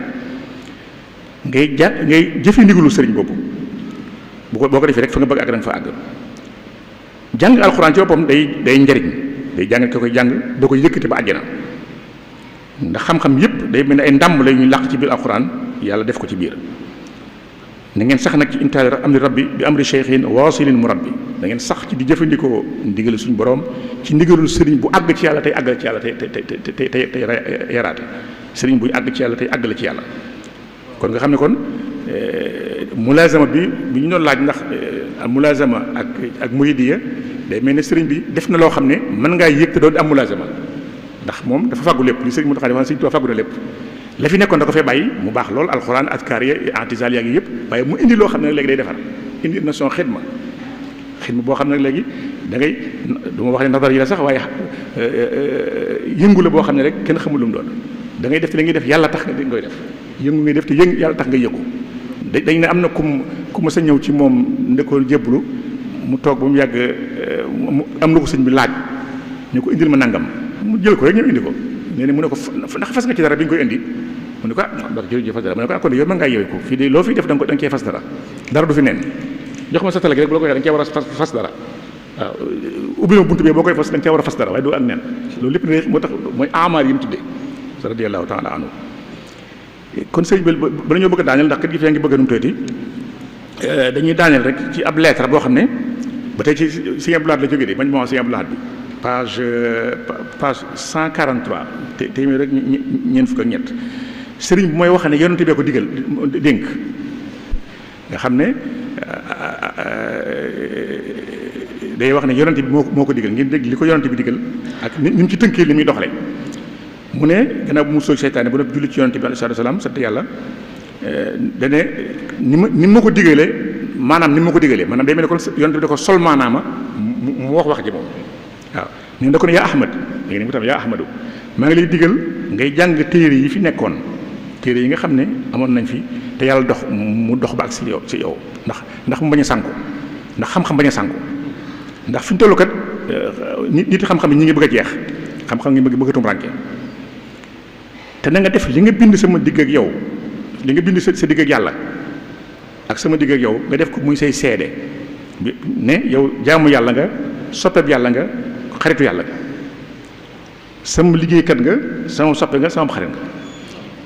ngay jëfe ndigalu sëriñ boobu boo ko defee rek fa nga bëgg àgg da nga fa àgg jàng alxuraan ci boppam day njariñ day jàng ko koy jàng da koy yëkkati ba àjjana ndax xam-xam yépp day mel ne ay ndàmb la ñuy làq ci biir alxuraan yàlla def ko ci biir na ngeen sax nag ci imtihaal amri rabbi bi amri cheikhin waasilin murabbi da ngeen sax ci di jëfandikoo ndigalu suñu borom ci ndigalul sëriñ bu àgg ci yàlla tey àggal ci yàlla tey yaraate sëriñ buy àgg ci yàlla tey àggale ci yàlla kon nga xam ne kon mulazama bi ñu doon laaj ndax mulazama ak muridiya day mel ne sëriñ bi def na loo xam ne mën ngaa yëg te doo am mulazama ndax moom dafa fàggu lépp li sëriñ mu taxaa defa sëriñ Tuubaa fàggu na lépp la fi nekkoon da ko fee bàyyi mu baax lool alxuraan askar ya antisal yaa ngi yëpp waaye mu indi loo xam ne léegi day defar indi na son xidma boo xam ne léegi da ngay du ma wax ne nadar yi la sax waaye yëngu la boo xam ne rek kenn xamul lu mu doon da ngay def te li ngay def yàlla tax nga koy def yëngu ngay def te yàlla tax nga yëngu dañ ne am na ku ma sa ñëw ci moom ndekkoon jébbalu mu toog ba mu yàgg mu am lu ko sëñ bi laaj ñu ko indil ma nangam mu jël ko rek ñëw indi ko nee na mu ne ko ndax fas nga ci dara bi nga koy indi mu ne ko ndax jërëjëf fas dara mu ne ko kon yow mën ngaa yeewu ko fii de loo fiy def da nga cee fas dara du fi neen jox ma sa tala gi rek bu la ko waxee da nga cee war a fas dara waaw ubbi ma buntu bi boo koy fas da nga cee war a fas dara waaye doo ak nen loolu lépp ne moo tax mooy amaar yi mu tuddee radiyallahu taala anhu kon sëñ bi ba ñoo bëgg a daaneel ndax kër gi fee ngi bëgg a num toyti dañuy daaneel rek ci ab lettre boo xam ne ba tey ci Sëñ Abdou Lahad la jógee de bañ moo Sëñ Abdou Lahad bi page 143 téeméer rek ñeent fukk ak ñett sëriñ bi mooy wax ne yonent bee ko digal dénk nga xam ne day wax ne yonent bi moo ko digal ngeen dégg li ko yonent bi digal ak ni mu ci tënkee li muy doxale mu ne gannaaw bu mu sooy seytaane bu ne julli ci yonent bi alayhi salaam sant yàlla dane ni ma ko digalee maanaam day mel ne kon yonent bi da ko sol maanaama mu wax ji moom waaw ne da ko ne yaa ahmad léegi ni mu tam yaa ahmadu maa ngi lay digal ngay jàng téere yi fi nekkoon téere yi nga xam ne amoon nañ fi te yàlla mu dox ba ak si yow ndax mu bañ a sànku ndax xam-xam bañ a sànku ndax fi ñu tollu kat nit xam-xam yi ñi ngi bëgg a jeex xam-xam ngi bëgg a tumranke te na nga def li nga bind sama digg ak yow li nga bind sa digg ak yàlla ak sama digg ak yow nga def ko muy say seede ne yow jaamu yàlla nga soppeeb yàlla nga xaritu yàlla nga sama liggéeykat nga sama soppe nga sama xarit nga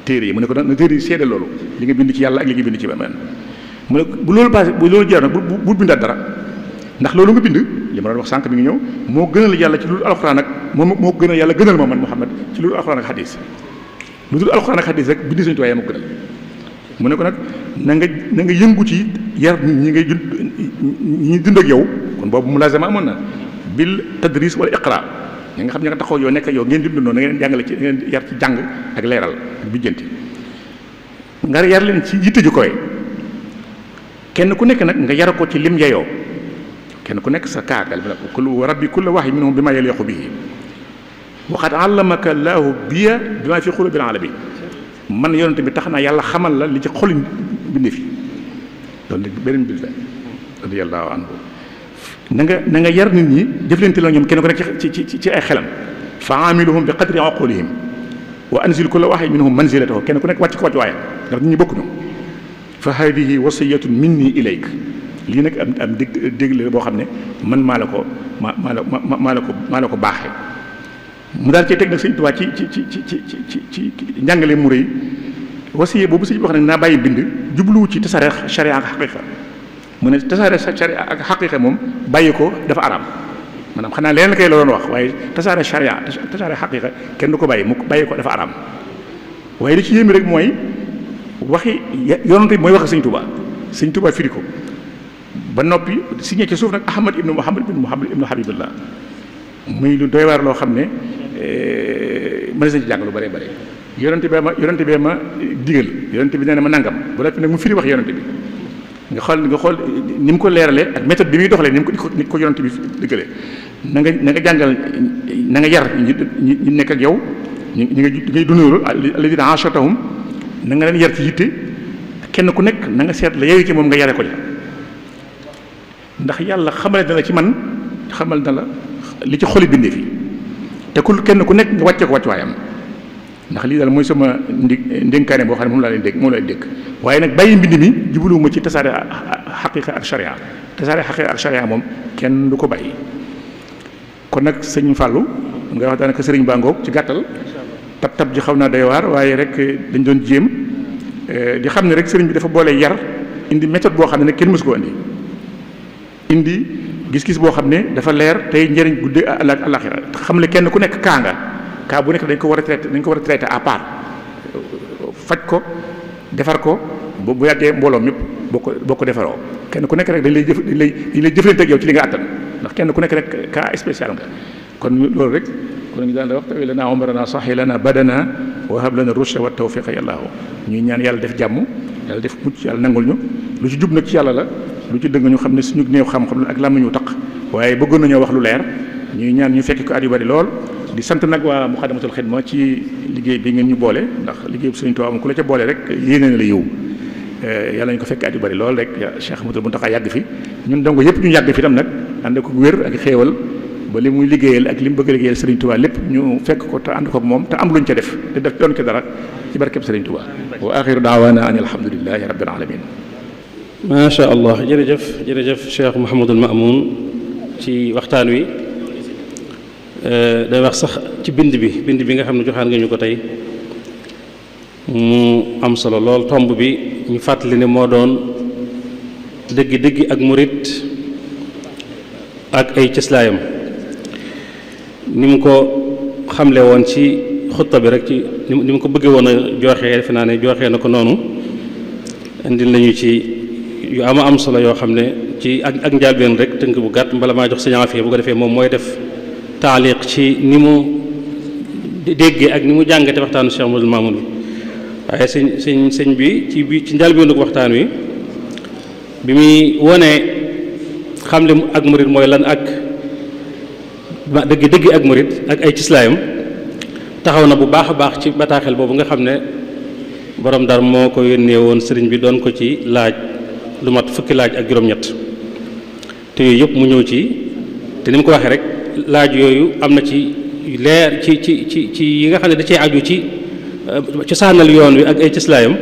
téere yi mu ne ko na téere yi seede loolu li nga bind ci yàlla ak li nga bind ci beneen mu ne bu loolu passé bu loolu jeex nag bu bindaat dara ndax loolu nga bind li ma doon wax sànq mi ngi ñëw moo gënal yàlla ci lu dul alxuraan ak moo gënal yàlla gënal ma man Muhammad ci lu dul alxuraan ak xadis lu dul alxuraan ak xadis rek bind Sëñ Tuubaa ma gënal mu ne ko nag na nga yëngu ci yar ñi ngay ñi dund ak yow kon boobu mulazama amoon na bil tadris wala iqra ñi nga xam ne nga taxaw yow nekk ak yow ngeen di dundoo na ngeen jàngale ci ngeen yar ci jàng ak leeral ak bijjanti nga yar leen ci yitte ju koy kenn ku nekk nag nga yar ko ci lim yeyoo kenn ku nekk sa kaagal bi nag kullu rabbi kullu wahid minhum bima yaliqu bihi wa qad allamaka llaahu biya bima fi qulubil alamin man yonent bi tax naa yàlla xamal la li ci xoli bindee fi loolu nag beneen mbir la radiyallahu anhu na nga yar nit ñi jëflante la ñoom kenn ku nekk ci ay xelam fa amiluhum bi qadri aqulihim wa anzil kulla wahid minhum manzilatahu kenn ku nekk wàcc ko wàcc waaye ndax nit ñi bokkuñu fa hadihi wasiyatun minni ilayk lii nag am dégg boo xam ne man maa la ko baaxee mu daal cee teg nag Sëñ Tuubaa ci njàngale mu rëy wasiye boobu sëñ bi wax nag naa bàyyi bind jubluwu ci tasaare sharia ak xaqiqa mu ne tasaare sharia ak xaqiqa moom bàyyi ko dafa araam maanaam xanaa leneen kay la doon wax waaye tasaare sharia tasaare xaqiqa kenn du ko bàyyi mu bàyyi ko dafa araam waaye li ci yéemi rek mooy waxi yonante bi mooy wax Sëñ Tuubaa firi ko ba noppi signé ci suuf nag Ahmad ibnu Muhammad ibnu Habibillah muy lu doy waar loo xam ne mën nañ ci jàng lu bëree bëri yonente bee ma digal yonente bi nee na ma nangam bu noppi nag mu firi wax yonente bi nga xool ni mu ko leeralee ak méthode bi muy doxalee ni ko yonente bi diggalee na nga jàngal na nga yar ñi nekk ak yow ñi ngay dundalool alladina ashatahum na nga leen yar ci yitte kenn ku nekk na nga seet la yeewu ci moom nga yare ko ja ndax yàlla xamal na la ci man xamal na la li ci xoli bindee fi te kenn ku nekk nga wàcce ko wàccuwaayam ndax lii daal mooy sama ndénkaane boo xam ne moom laa leen dégg moom laa leen dégg waaye nag bàyyi mbind mi jubluwuma ci tasaare xaqiqa ak sharia tasaare xaqiqa ak sharia moom kenn du ko bàyyi. kon nag sëñ Fallou nga wax daanaka sëriñ baa ngoog ci gàttal tab ji xaw naa doy waar waaye rek dañ doon jéem di xam ne rek sëriñ bi dafa boole yar indi méthode boo xam ne nag kenn mësu ko indi gis-gis boo xam ne dafa leer tey njëriñ guddee ak àllaxira xam ne kenn ku nekk kaa bu nekk dañ ko war a traité à part faj ko defar ko bu yàggee mbooloo mépp boo ko defaroo kenn ku nekk rek dañ lay jëflante ak yow ci li nga àttan ndax kenn ku nekk rek cas spécial nga kon loolu rek kon ñu daan la wax tawi lana umrana sahi lana badana wa hab lana rushda wa tawfiqa yàllaahu ñuy ñaan yàlla def jàmm yàlla def mucc yàlla nangul ñu lu ci jub nag ci yàlla la lu ci dëng ñu xam ne suñu néew xam-xam ak lam ñu taq waaye bëggoon nañoo wax lu leer ñuy ñaan ñu fekk ko at yu bari lool di sant nag waa Muxaddamatul Xidma ci liggéey bi ngeen ñu boole ndax liggéey bu Sëriñ Tuubaa am ku la ca boole rek yéene na la yiw yàlla ñu ko fekk at yu bari lool rek Cheikh Ahmadou Mountakha yàgg fi ñun donc yëpp ñu yàgg fi tam nag ànd ko wér ak xéewal ba li muy liggéeyal ak li mu bëgg a liggéeyal Sëriñ Tuubaa lépp ñu fekk ko te ànd ko moom te am luñ ca def te def doon ko dara ci barkeb Sëriñ Tuubaa wa axiru daawaana an alhamdulillahi rabbil alamin macha allah jërëjëf Cheikh Mouhamadul Mamoun ci waxtaan wi day wax sax ci bind bi nga xam ne joxaan nga ñu ko tey mu am solo lool tomb bi ñu fàttali ne moo doon dëggi ak murit ak ay cëslaayam ni mu ko xamle woon ci xutta bi rek ci ni mu ko bëggee woon a jooxee defe naa ne jooxee na ko noonu indil nañu ci yu am solo yoo xam ne ci ak njàlbeen rek tënk bu gàtt mbala maa jox sëñ Afia bu ko defee moom mooy def taaliq ci ni mu déggee ak ni mu jàngate waxtaanu Cheikh Mouhamadou Mamoun bi waaye sëñ bi ci njàlbeenu waxtaan wi bi muy wonee xamle ak murit mooy lan ak dëgg ak murit ak ay cislaayam taxaw na bu baax a baax ci bataaxel boobu nga xam ne borom Ndar moo ko yónnee woon sëriñ bi doon ko ci laaj lu mat fukki laaj ak juróom-ñett te yooyu yëpp mu ñëw ci te ni mu ko waxee rek laaj yooyu am na ci leer ci yi nga xam ne da cee aju ci cosaanal yoon wi ak ay cëslaayam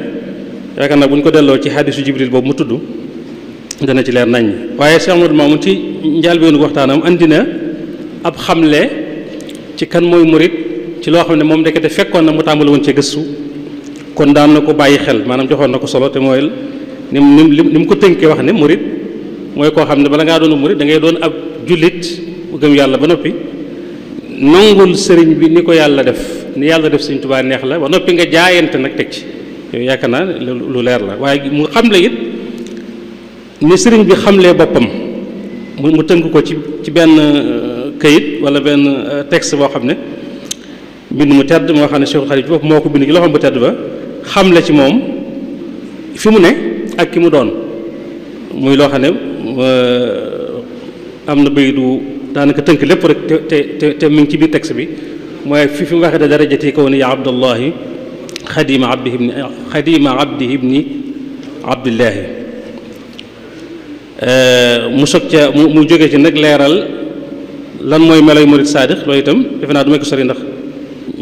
yaakaar naa bu ñu ko delloo ci hadisu Jibril boobu mu tudd dana ci leer nañ waaye Cheikh Mouhamadou Mamoun ci njëlbéenu waxtaanam andi na ab xamle ci kan mooy murit ci loo xam ne moom ndekete fekkoon na mu tàmbali woon ci gëstu kon daan na ko bàyyi xel maanaam joxoon na ko solo te mooy ni mu ko tënkee wax ne murit mooy koo xam ne bala ngaa doon murit da ngay doon ab jullit bu gëm yàlla ba noppi nangul sëriñ bi ni ko yàlla def ni yàlla def Sëriñ Tuubaa neex la ba noppi nga jaayante nag teg ci yooyu yaakaar naa lu leer la waaye mu xamle it ni sëriñ bi xamlee boppam mu tënk ko ci benn këyit wala benn texte boo xam ne mbind mu tedd moo xam ne Cheikhul Khadim ci bopp moo ko bind ci loxoom bu tedd ba xamle ci moom fi mu ne ak ki mu doon muy loo xam ne am na bay du daanaka tënk lépp rek te mi ngi ci biir texte bi mooy fi mu waxee da darajati kaw ni ya abdallahi xadima abdihi ibni abdillahi mu soog ca mu jóge ci nag leeral lan mooy meloy murid saadix loolu itam defe naa du may ko sori ndax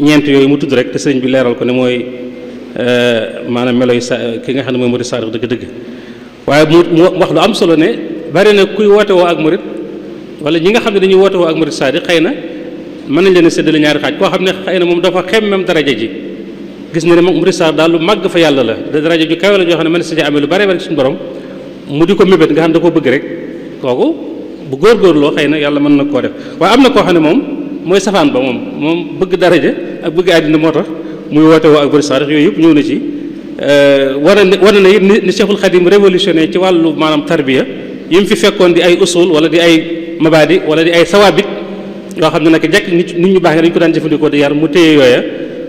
ñeent yooyu mu tudd rek te sëriñ bi leeral ko ne mooy maanaam meloy ki nga xam ne mooy murid saadix dëgg-dëgg waaye mu wax lu am solo ne bari na kuy woote woo ak murid wala ñi nga xam ne dañuy woote woo ak murid saadix xëy na mën nañ leen a séddale ñaari xaaj koo xam ne xëy na moom dafa xemmem daraja ji gis na ne moom murid saadix daal lu màgg fa yàlla la daraja ju kawe la joo xam ne mën na si amee lu bare bari suñu borom mu di ko mébét nga xam ne da koo bëgg rek kooku bu góorgóorloo xëy na yàlla mën na koo def waaye am na koo xam ne moom mooy safaan ba moom bëgg daraja ak bëgg àddina moo tax muy woote woo ak murid saadix yooyu yëpp ñëw na ci wane na it ni Cheikhul Khadim révolutionné ci wàllu maanaam tarbiya yi mu fi fekkoon di ay usul wala di ay mabadi wala di ay sawaabit yoo xam ne nag jekk nit ñu baax nga dañu ko daan jëfandikoo di yar mu téye yooya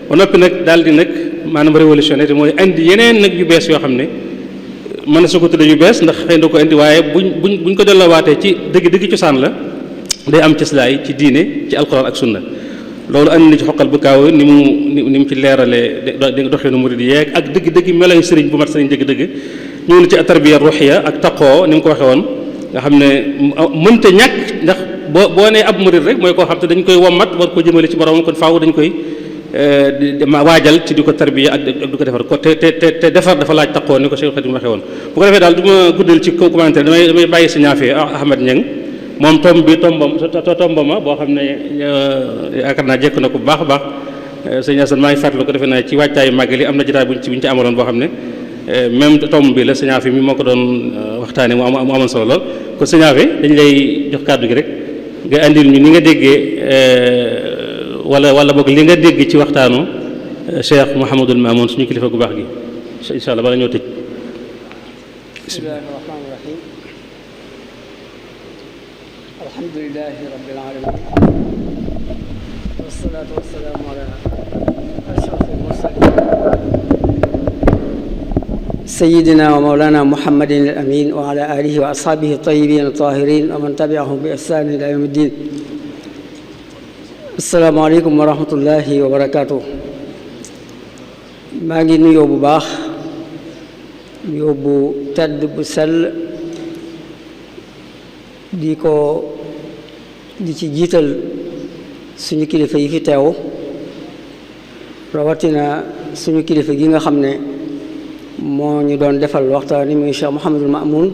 ba noppi nag daal di nag maanaam révolutionné te mooy indi yeneen nag yu bees yoo xam ne mën na su ko tuddee yu bees ndax xëy na ko indi waaye buñ ko delloowaatee ci dëgg cosaan la day am cëslaay ci diine ci alquran ak sunna loolu andi na ci xoqal bu kaaw ni mu ci leeralee doxinu murid yeeg ak dëgg-dëgg meloy sëriñ bu mat sëriñ dëgg-dëgg ñëw na ci tarbiya ruhiya ak taqoo ni mu ko waxee woon nga xam ne mënta ñàkk ndax boo nee ab murid rek mooy koo xam te dañ koy wommat war ko jëmale ci borom kon faaw dañ koy waajal ci di ko tarbiya ak di ko defar ko te defar dafa laaj taqoo ni ko Cheikh Khadim waxee woon bu ko defee daal du ma guddal ci commentaire damay bàyyi si ñaafee Ahmad Niang moom tombama boo xam ne yaakaar naa jekk na ko bu baax a baax sëñ Assane maa ngi fàttali ko defe naa ci waajtaayu màggal yi am na jotaay buñ ci amaloon boo xam ne même tomb bi la sëñ Afi mi moo ko doon waxtaane mu amoon solo lool kon sëñ Afi dañ lay jox kàddu gi rek nga andil ñu ni nga déggee wala boog li nga dégg ci waxtaanu Cheikh Mouhamadul Mamoun suñu kilifa gu baax gi incha allah bala ñoo tëj. bismillahi rahmaani rahim alhamdulilahi rabbil alamin wasalaatu wasalaamu ala ashrafil mursalin sayidina wa mawlana muhammadin al amin wa ala alihi wa ashaabihi tayyibin tahirin wa man tabiahum bi ihsan ila yawmi ddin. asalaamaaleykum wa rahmatullahi wa barakaatu. maa ngi nuyoo bu baax nuyoo bu tedd bu sell di ci jiital suñu kilifa yi fi teew rawatina suñu kilifa gi nga xam ne moo ñu doon defal waxtaan ni muy Cheikh Mouhamadul Mamoun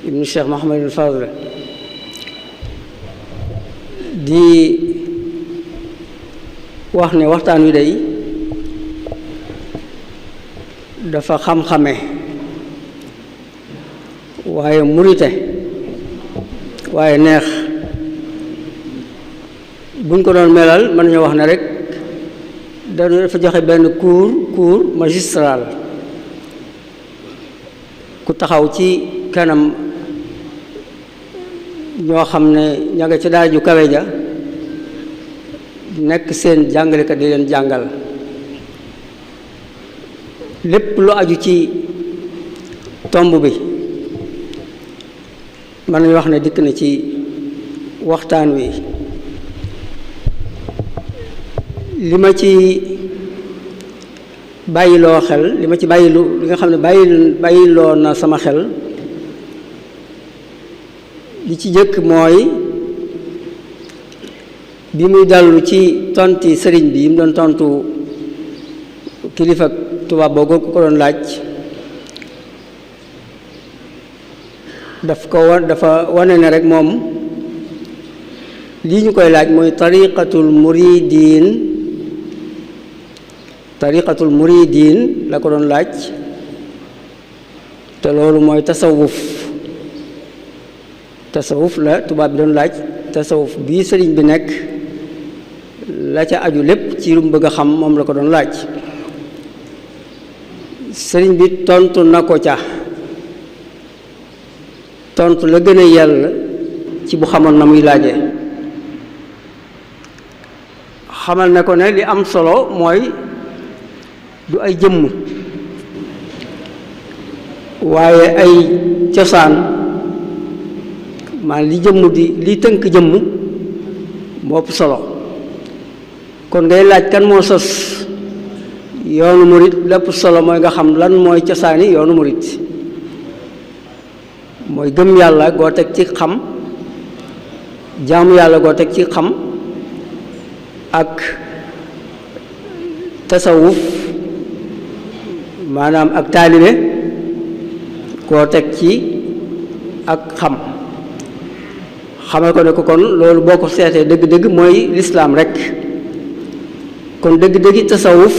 ibnu Cheikh Mouhamadul Fadl di wax ne waxtaan wi day dafa xam-xame waaye murite waaye neex buñ ko doon melal mën nañoo wax ne rek dafa joxe benn cours magistral ku taxaw ci kanam ñoo xam ne ña nga ci daara ju kawe ja nekk seen jàngalekat di leen jàngal lépp lu aju ci tomb bi mën nañu wax ne dikk na ci waxtaan wi li ma ci bàyyiloo xel li nga xam ne bàyyiloo na sama xel li ci jëkk mooy bi muy dallu ci tonti sëriñ bi mu doon tontu kilifa tubaab boobu ku ko doon laaj dafa wane ne rek moom lii ñu koy laaj mooy tariqatul muridin la ko doon laaj te loolu mooy tasawuf la tubaab bi doon laaj tasawuf bii sëriñ bi nekk la ca aju lépp ci lu mu bëgg a xam moom la ko doon laaj sëriñ bi tontu na ko ca tontu la gën a yàlla ci bu xamoon na muy laajee xamal ne ko ne li am solo mooy du ay jëmm waaye ay cosaan maanaam li jëmm li tënk jëmm moo ëpp solo kon ngay laaj kan moo sos yoonu murit lépp solo mooy nga xam lan mooy cosaani yoonu murit mooy gëm yàlla goo teg ci xam jaamu yàlla goo teg ci xam ak tasawuf maanaam ak taalibe goo teg ci ak xam xamal ko ne ko kon loolu boo ko seetee dëgg-dëgg mooy lislaam rekk kon dëgg-dëggi tasawuf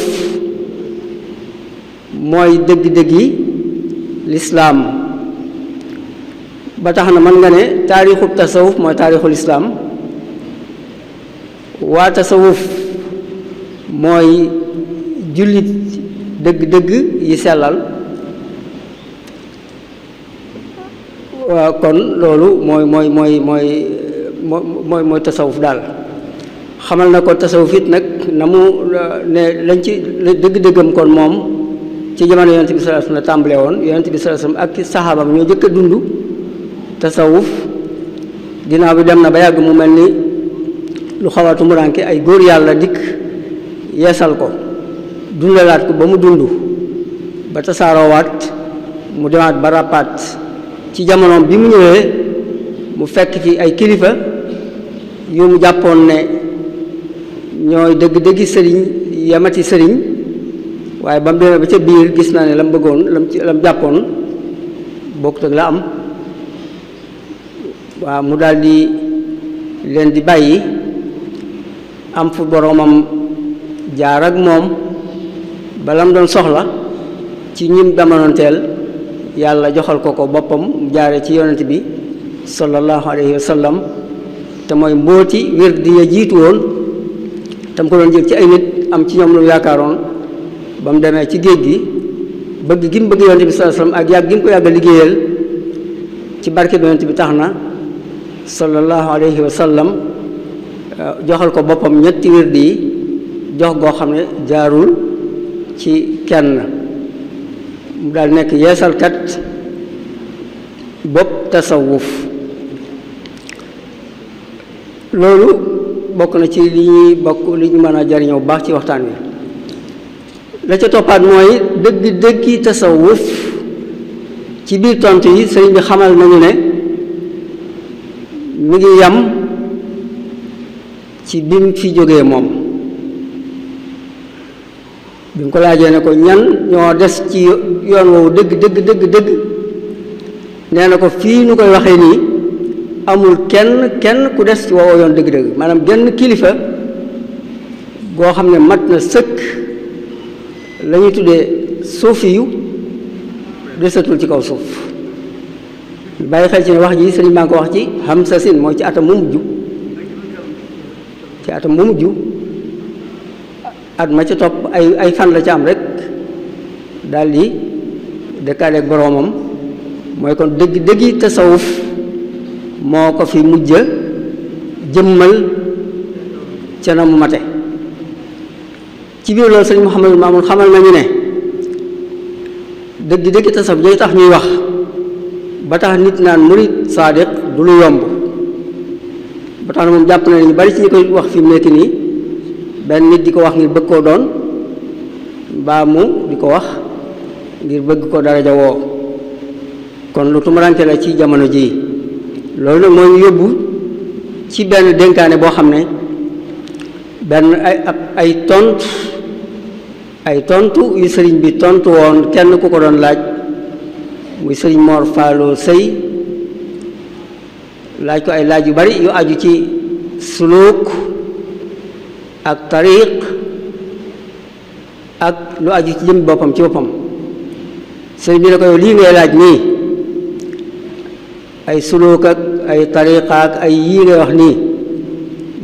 mooy dëgg-dëggi lislaam ba tax na mën nga ne taarixu tasawuf mooy taarixu lislaam waa tasawuf mooy jullit dëgg-dëgg yi sellal waaw kon loolu mooy tasawuf daal xamal na ko tasawuf it nag na mu ne lañ ci dëgg-dëggam kon moom ci jamono yonent bi sallallahu alayhi wasallam la tàmbale woon yonent bi sallallahu alayhi wasallam ak saxaabam ñoo jëkk a dund tasawuf ginnaaw bi dem na ba yàgg mu mel ni lu xaw a tumuraanke ay góor yàlla dikk yeesal ko dundalaat ko ba mu dund ba tasaaroowaat mu demaat ba ràppaat ci jamonoom bi mu ñëwee mu fekk fi ay kilifa yu mu jàppoon ne ñooy dëgg-dëggi sëriñ yamati sëriñ waaye ba mu demee ba ca biir gis naa ne la mu bëggoon la mu jàppoon bokkut ak la am waaw mu daldi leen di bàyyi am fu boroomam jaar ak moom bala mu doon soxla ci ñim jamonoonteel yàlla joxal ko ko boppam mu jaare ci yonent bi sallallahu alayhi wa sallam te mooy mbóoti wird ya jiitu woon tam ko doon jël ci ay nit am ci ñoom lu yaakaaroon ba mu demee ci géej gi bëgg gi mu bëgg yonent bi sallallahu alayhi wa sallam ak yàgg gi mu ko yàgg a liggéeyal ci barke bi yonent bi tax na sallallahu alayhi wa sallam joxal ko boppam ñetti wird yi jox goo xam ne jaarul ci kenn mu daal nekk yeesalkat bopp tasawuf loolu bokk na ci li ñu mën a jariñoo bu baax ci waxtaan wi la ca toppaat mooy dëggi tasawuf ci biir tontu yi sëriñ bi xamal nañu ne mi ngi yam ci bi mu fi jógee moom bi mu ko laajee ne ko ñan ñoo des ci yoon woowu dëgg nee na ko fii nu koy waxee nii amul kenn ku des ci woowu yoon dëgg maanaam genn kilifa goo xam ne mat na sëkk la ñuy tuddee suufi yu desatul ci kaw suuf bàyyi xel ci ne wax ji sëriñ maa ngi ko wax ci Hamsa Sin mooy ci atam mu mujj at ma ca topp ay fan la ca am rek daal di dëkkaaleeg boroomam mooy kon dëggi tasawuf moo ko fi mujj jëmmal ca na mu mate ci biir loolu sëriñ Mouhamadou Mamoun xamal nañu ne dëggi tasawuf day tax ñuy wax ba tax nit naan murid saadiq du lu yomb ba tax na moom jàpp na ñu bari ci ñi koy wax fi mu nekk nii benn nit di ko wax ngir bëgg koo doon mbaa mu di ko wax ngir bëgg ko daraja woo kon lu tumurante la ci jamono jii loolu nag moo ñu yóbbu ci benn dénkaane boo xam ne benn ay tontu yu sëriñ bi tontu woon kenn ku ko doon laaj muy sëriñ Mor Fallou Sey laaj ko ay laaj yu bari yu aju ci suluk ak tariq ak lu aju ci jëm boppam ci boppam sëriñ bi ne ko yow lii ngay laaj nii ay suluk ak ay tariqa ak ay yii ngay wax nii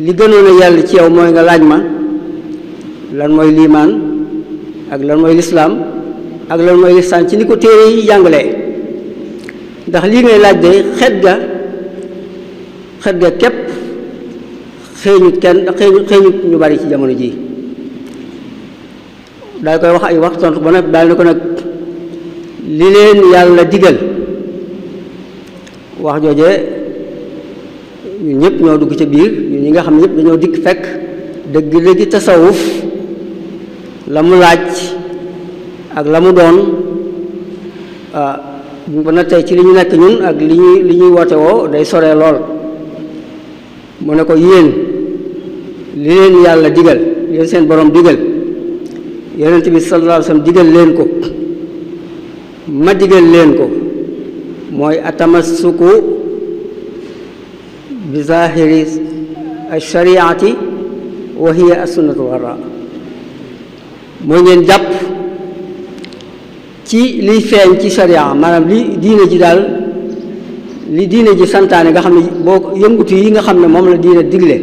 li gënoon a yàlla ci yow mooy nga laaj ma lan mooy liimaan ak lan mooy lislaam ak lan mooy lisaan ci ni ko téere yi jàngalee ndax lii ngay laaj de xet ga képp xeeñut ñu bari ci jamono ji daal koy wax ay wax tontu ba nag daal ne ko nag li leen yàlla digal wax jooje ñun ñëpp ñoo dugg ca biir ñun ñi nga xam ne ñëpp dañoo dikk fekk dëgg tasawuf la mu laaj ak la mu doon bu na tey ci li ñu nekk ñun ak li ñuy woote woo day soree lool mu ne ko yéen li leen yàlla digal leen seen borom digal yonent bi sallallahu alayhi wasallam digal leen ko ma digal leen ko mooy atamassuku bi zahiri ash-shari'ati wa hiya as-sunnatu warra mooy ngeen jàpp ci liy feeñ ci sharia maanaam li diine ji daal li diine ji santaane nga xam ne boo yëngutu yi nga xam ne moom la diine digle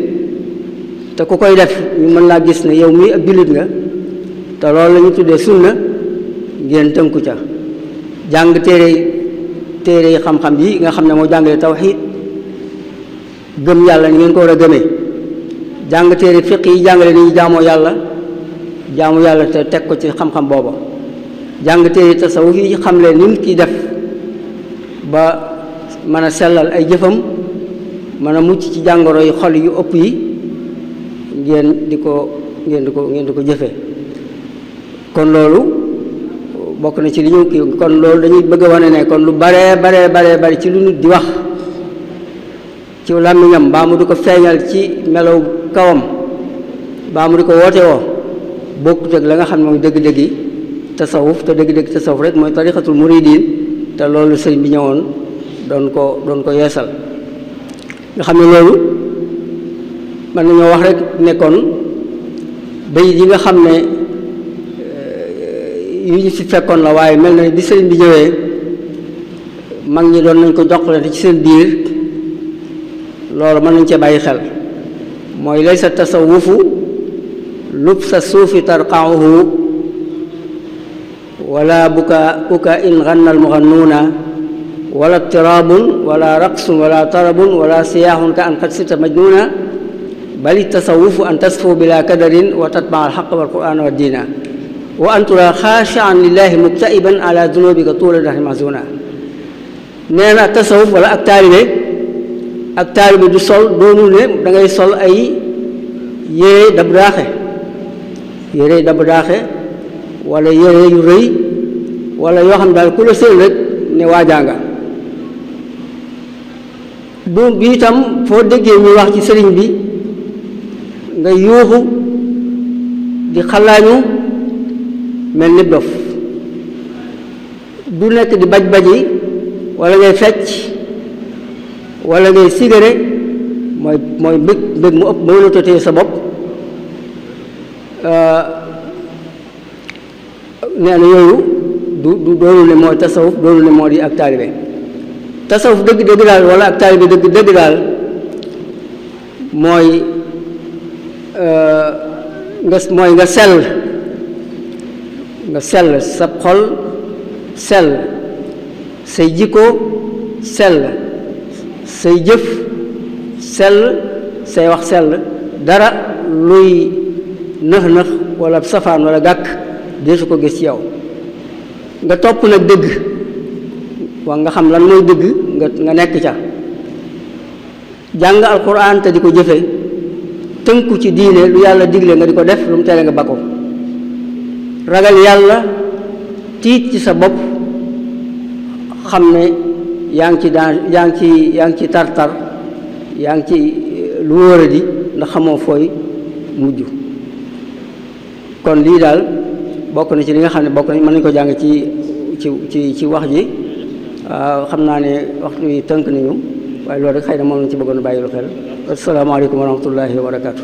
te ku koy def ñu mën laa gis ne yow mii ab jullit nga te loolu la ñu tuddee sunna ngeen tënku ca jàng téere yi xam-xam yi nga xam ne moo jàngale tawxiid gëm yàlla ni ngeen ko war a gëmee jàng téere fiq yi jàngale ni ñu jaamu yàlla te teg ko ci xam-xam booba jàng téere tasawuf yi xamle ni nit ki def ba mën a sellal ay jëfam mën a mucc ci jàngoro yi xol yu ëpp yi ngeen di ko jëfe kon loolu bokk na ci li ñu kii kon loolu dañuy bëgg a wane ne kon lu bare ci lu nit di wax ci làmmiñam baa mu di ko feeñal ci melaw kawam baa mu di ko woote woo bokkut ak la nga xam ne mooy dëgg-dëggi tasawuf te dëgg-dëgg tasawuf rek mooy tarixatul muridin te loolu sëriñ bi ñëwoon doon ko yeesal nga xam ne loolu mën nañoo wax rek ne kon bayit yi nga xam ne yu ñu ci fekkoon la waaye mel na bi sëriñ bi ñëwee mag ñi doon nañ ko joxlante ci seen biir loolu mën nañ cee bàyyi xel mooy laysa tasawufu lubsa suufi tarqauhu wala buka in ganna almugannuuna wala tirabun wala raqsun wala tarabun wala siyaaxun ka an qad sita majnuuna bal tasawufu an tasfu bila kadarin wa tatbaa alxaq walqur'ana wa diina wa an tura xaashian lillahi mubtaiban ala dunubika tuula dahri mahzuna nee na tasawuf wala ak taalibe du sol doonul ne da ngay sol ay yére dab daaxe wala yére yu rëy wala yoo xam daal ku la seen rek ne waajaanga bu bi itam foo déggee ñuy wax ci sëriñ bi nga yuuxu di xalaañu mel ni dof du nekk di baj-baji wala ngay fecc wala ngay sigare mooy mbég mu ëpp mënatoo téye sa bopp nee na yooyu du doonu ne mooy tasawuf doonu ne moo di ak taalibe tasawuf dëgg-dëgg daal wala ak taalibe dëgg-dëgg daal mooy nga sell sa xol sell say jikko sell say jëf sell say wax sell dara luy nëx-nëx wala safaan wala gàkk deesu ko gis ci yow nga topp nag dëgg waa nga xam lan mooy dëgg nga nekk ca jàng alquran te di ko jëfe tënku ci diine lu yàlla digle nga di ko def lu mu tere nga ba ko ragal yàlla tiit ci sa bopp xam ne yaa ngi ci tar-tar yaa ngi ci lu wóor a di ndax xamoo fooy mujj kon lii daal bokk na ci li nga xam ne bokk nañ mën nañu ko jàng ci wax ji xam naa ne waxtu yi tënk nañu waaye loolu rek xëy na moom lañ ci bëggoon a bàyyi lu xel asalaamaaleykum wa rahmatullahi wa barakaatu.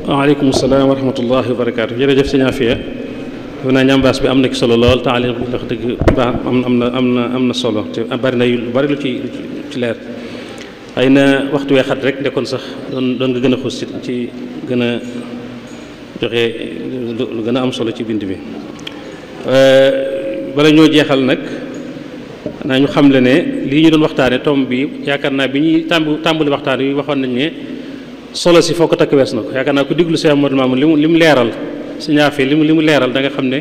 waaleykum salaam wa rahmatullahi wa barakaatu. jërëjëf sëñ Afia defe naa ñambaas bi am na ci solo lool taalim ndax dëgg baax am na solo te bari na lu bari lu ci leer xëy na waxtu wee xat rek nekkoon sax doon nga gën a xuus ci gën a joxe lu gën a am solo ci bind bi bala ñoo jeexal nag naa ñu xam le ne lii ñu doon waxtaane tomb bi yaakaar naa bi ñuy tàmbali waxtaan wi waxoon nañ ne solo si foo ko takk wees na ko yaakaar naa ko diglu Cheikh Amadou Mamoun li mu leeral si ñaafee li mu leeral da nga xam ne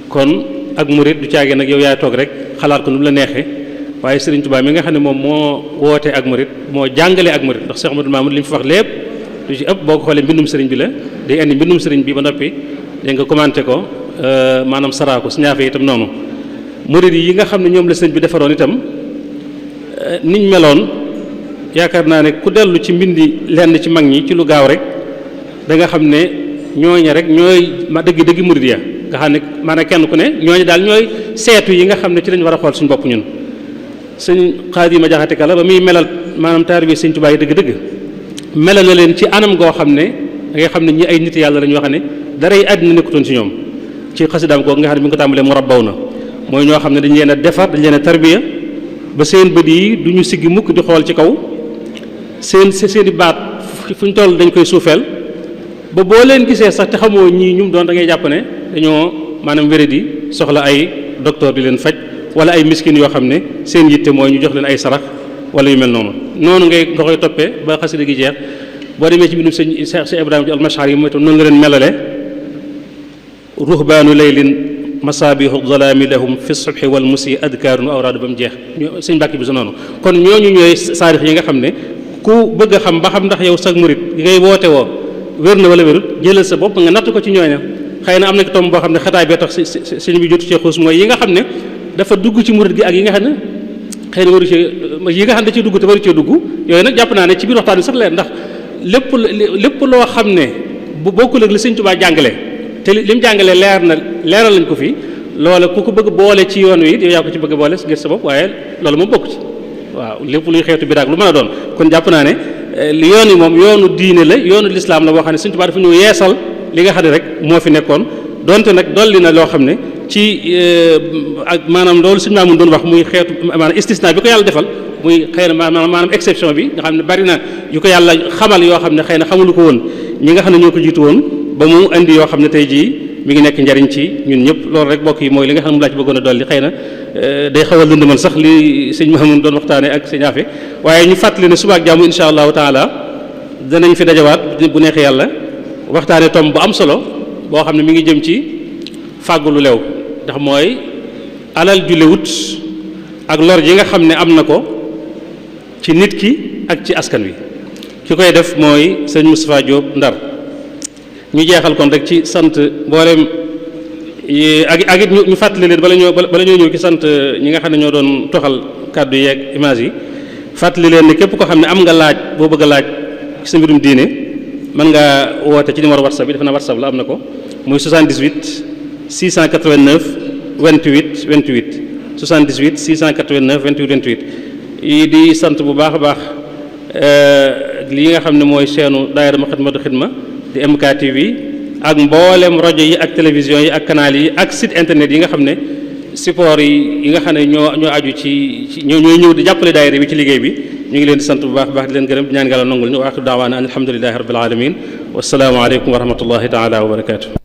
kon ak murit du caagee nag yow yaay toog rek xalaat ko nu mu la neexee waaye Serigne Touba mi nga xam ne moom moo wootee ak murit moo jàngalee ak murit ndax Cheikh Amadou Mamoun li mu fi wax lépp lu ci ëpp boo ko xoolee mbindum Serigne bi la day indi mbindum Serigne bi ba noppi dégg nga commenté ko maanaam saraa ko si ñaafee itam noonu murit yi nga xam ne ñoom la sëñ bi defaroon itam niñ meloon yaakaar naa ne ku dellu ci mbindi lenn ci mag ñi ci lu gaaw rek da nga xam ne ñooña rek ñooy ma dëgg murid ya nga xam ne maanaam kenn ku ne ñooñu daal ñooy seetu yi nga xam ne ci lañ war a xool suñu bopp ñun sëñ Xaadima Jaxate Kala ba muy melal maanaam taalibe sëñ Tuubaa yi dëgg-dëgg melal na leen ci anam goo xam ne da nga xam ne ñi ay nit yàlla lañ wax ne daray àddina nekkutoon ci ñoom ci xasidaam googu nga xam ne bi nga ko tàmbalee mu rabbaw na mooy ñoo xam ne dañ leen a defar dañ leen a tarbiya ba seen bët yi du ñu siggi mukk di xool ci kaw seeni baat fu ñu toll dañ koy suufeel ba boo leen gisee sax te xamoo ñii ñum doon da ngay jàpp ne dañoo maanaam wéradi soxla ay docteur di leen faj wala ay miskin yoo xam ne seen yitte mooy ñu jox leen ay sarax wala yu mel noonu nga koy toppee ba xasida gi jeex boo demee ci mbindum sëñ Cheikh Ibrahima ci almashar yi mooy tam noonu la leen melale ruhbaanu laylin masaabihu zalaami lahum fi subhi wal musi adkaarun awraadu ba mu jeex sëñ Mbàkke bi sa noonu kon ñooñu ñooy saarix yi nga xam ne ku bëgg a xam ba xam ndax yow sag murit gi ngay woote woo wér na wala wérut jëlal sa bopp nga natt ko ci ñooña xëy na am na ki tomb boo xam ne xataay bee tax sëñ bi jotu cee xuus mooy yi nga xam ne dafa dugg ci murit gi ak yi nga xam ne xëy na waru cee yi nga xam ne da cee dugg te waru cee dugg yooyu nag jàpp naa ne ci biir waxtaan bi sax leer ndax lépp loo xam ne bu bokkul ak li sëñ Tuubaa jàngale te li mu jàngale leeral lañ ko fi loola ku ko bëgg boole ci yoon wi yow yaa ko ci bëgg boole ngir sa bopp waaye loolu moom bokk ci waaw lépp luy xeetu bidaa lu mën a doon kon jàpp naa ne yoon yi moom yoonu diine la yoonu lislaam la boo xam ne sëñ Tuubaa dafa ñëw yeesal li nga xam ne rek moo fi nekkoon donte nag dolli na loo xam ne ci ak maanaam loolu sëñ Maamun doon wax muy xeetu maanaam istisna bi ko yàlla defal muy xëy na maanaam exception bi nga xam ne bari na yu ko yàlla xamal yoo xam ne xëy na xamulu ko woon ñi nga xam ne ñoo ko jiitu woon ba mu indi yoo xam ne tey jii mi ngi nekk njariñ ci ñun ñëpp loolu rek bokk yi mooy li nga xam ne mu laa ci bëggoon a dolli xëy na day xaw a lëndëmal sax li sëñ Maamun doon waxtaane ak sëñ Afe waaye ñu fàttali ne suba ak jàmm insha allahu taala danañ fi dajawaat bu neexee yàlla waxtaane tom bu am solo boo xam ne mi ngi jëm ci fàggu lu lew ndax mooy alal ju lewut ak lor yi nga xam ne am na ko ci nit ki ak ci askan wi ki koy def mooy sëñ Moustapha Diop Ndar ñu jeexal kon rek ci sant mboolem ak it ñu fàttali leen bala ñoo ñëw ci sant ñi nga xam ne ñoo doon toxal kàddu yeeg image yi fàttali leen ne képp ko xam ne am nga laaj boo bëgg a laaj ci sa mbirum diine mën nga woote ci numéro whatsapp bi defe naa whatsapp la am na ko muy 78 689 28 28 78 689 28 28 yi di sant bu baax a baax li nga xam ne mooy seenu daayira Moukhaddamatoul Khidma di MKTV ak mboolem rajo yi ak télévision yi ak canal yi ak site internet yi nga xam ne support yi nga xam ne ñoo aju ci ñooy ñëw di jàppale daayira bi ci liggéey bi ñu ngi leen di sant bu baax baax di leen gërëm di ñaan Yàlla nangul ñu wa aaxiru daawaana an alhamdulillahi rabbil alamin wassalaamu aleykum wa rahmatullahi taala wa barakaatu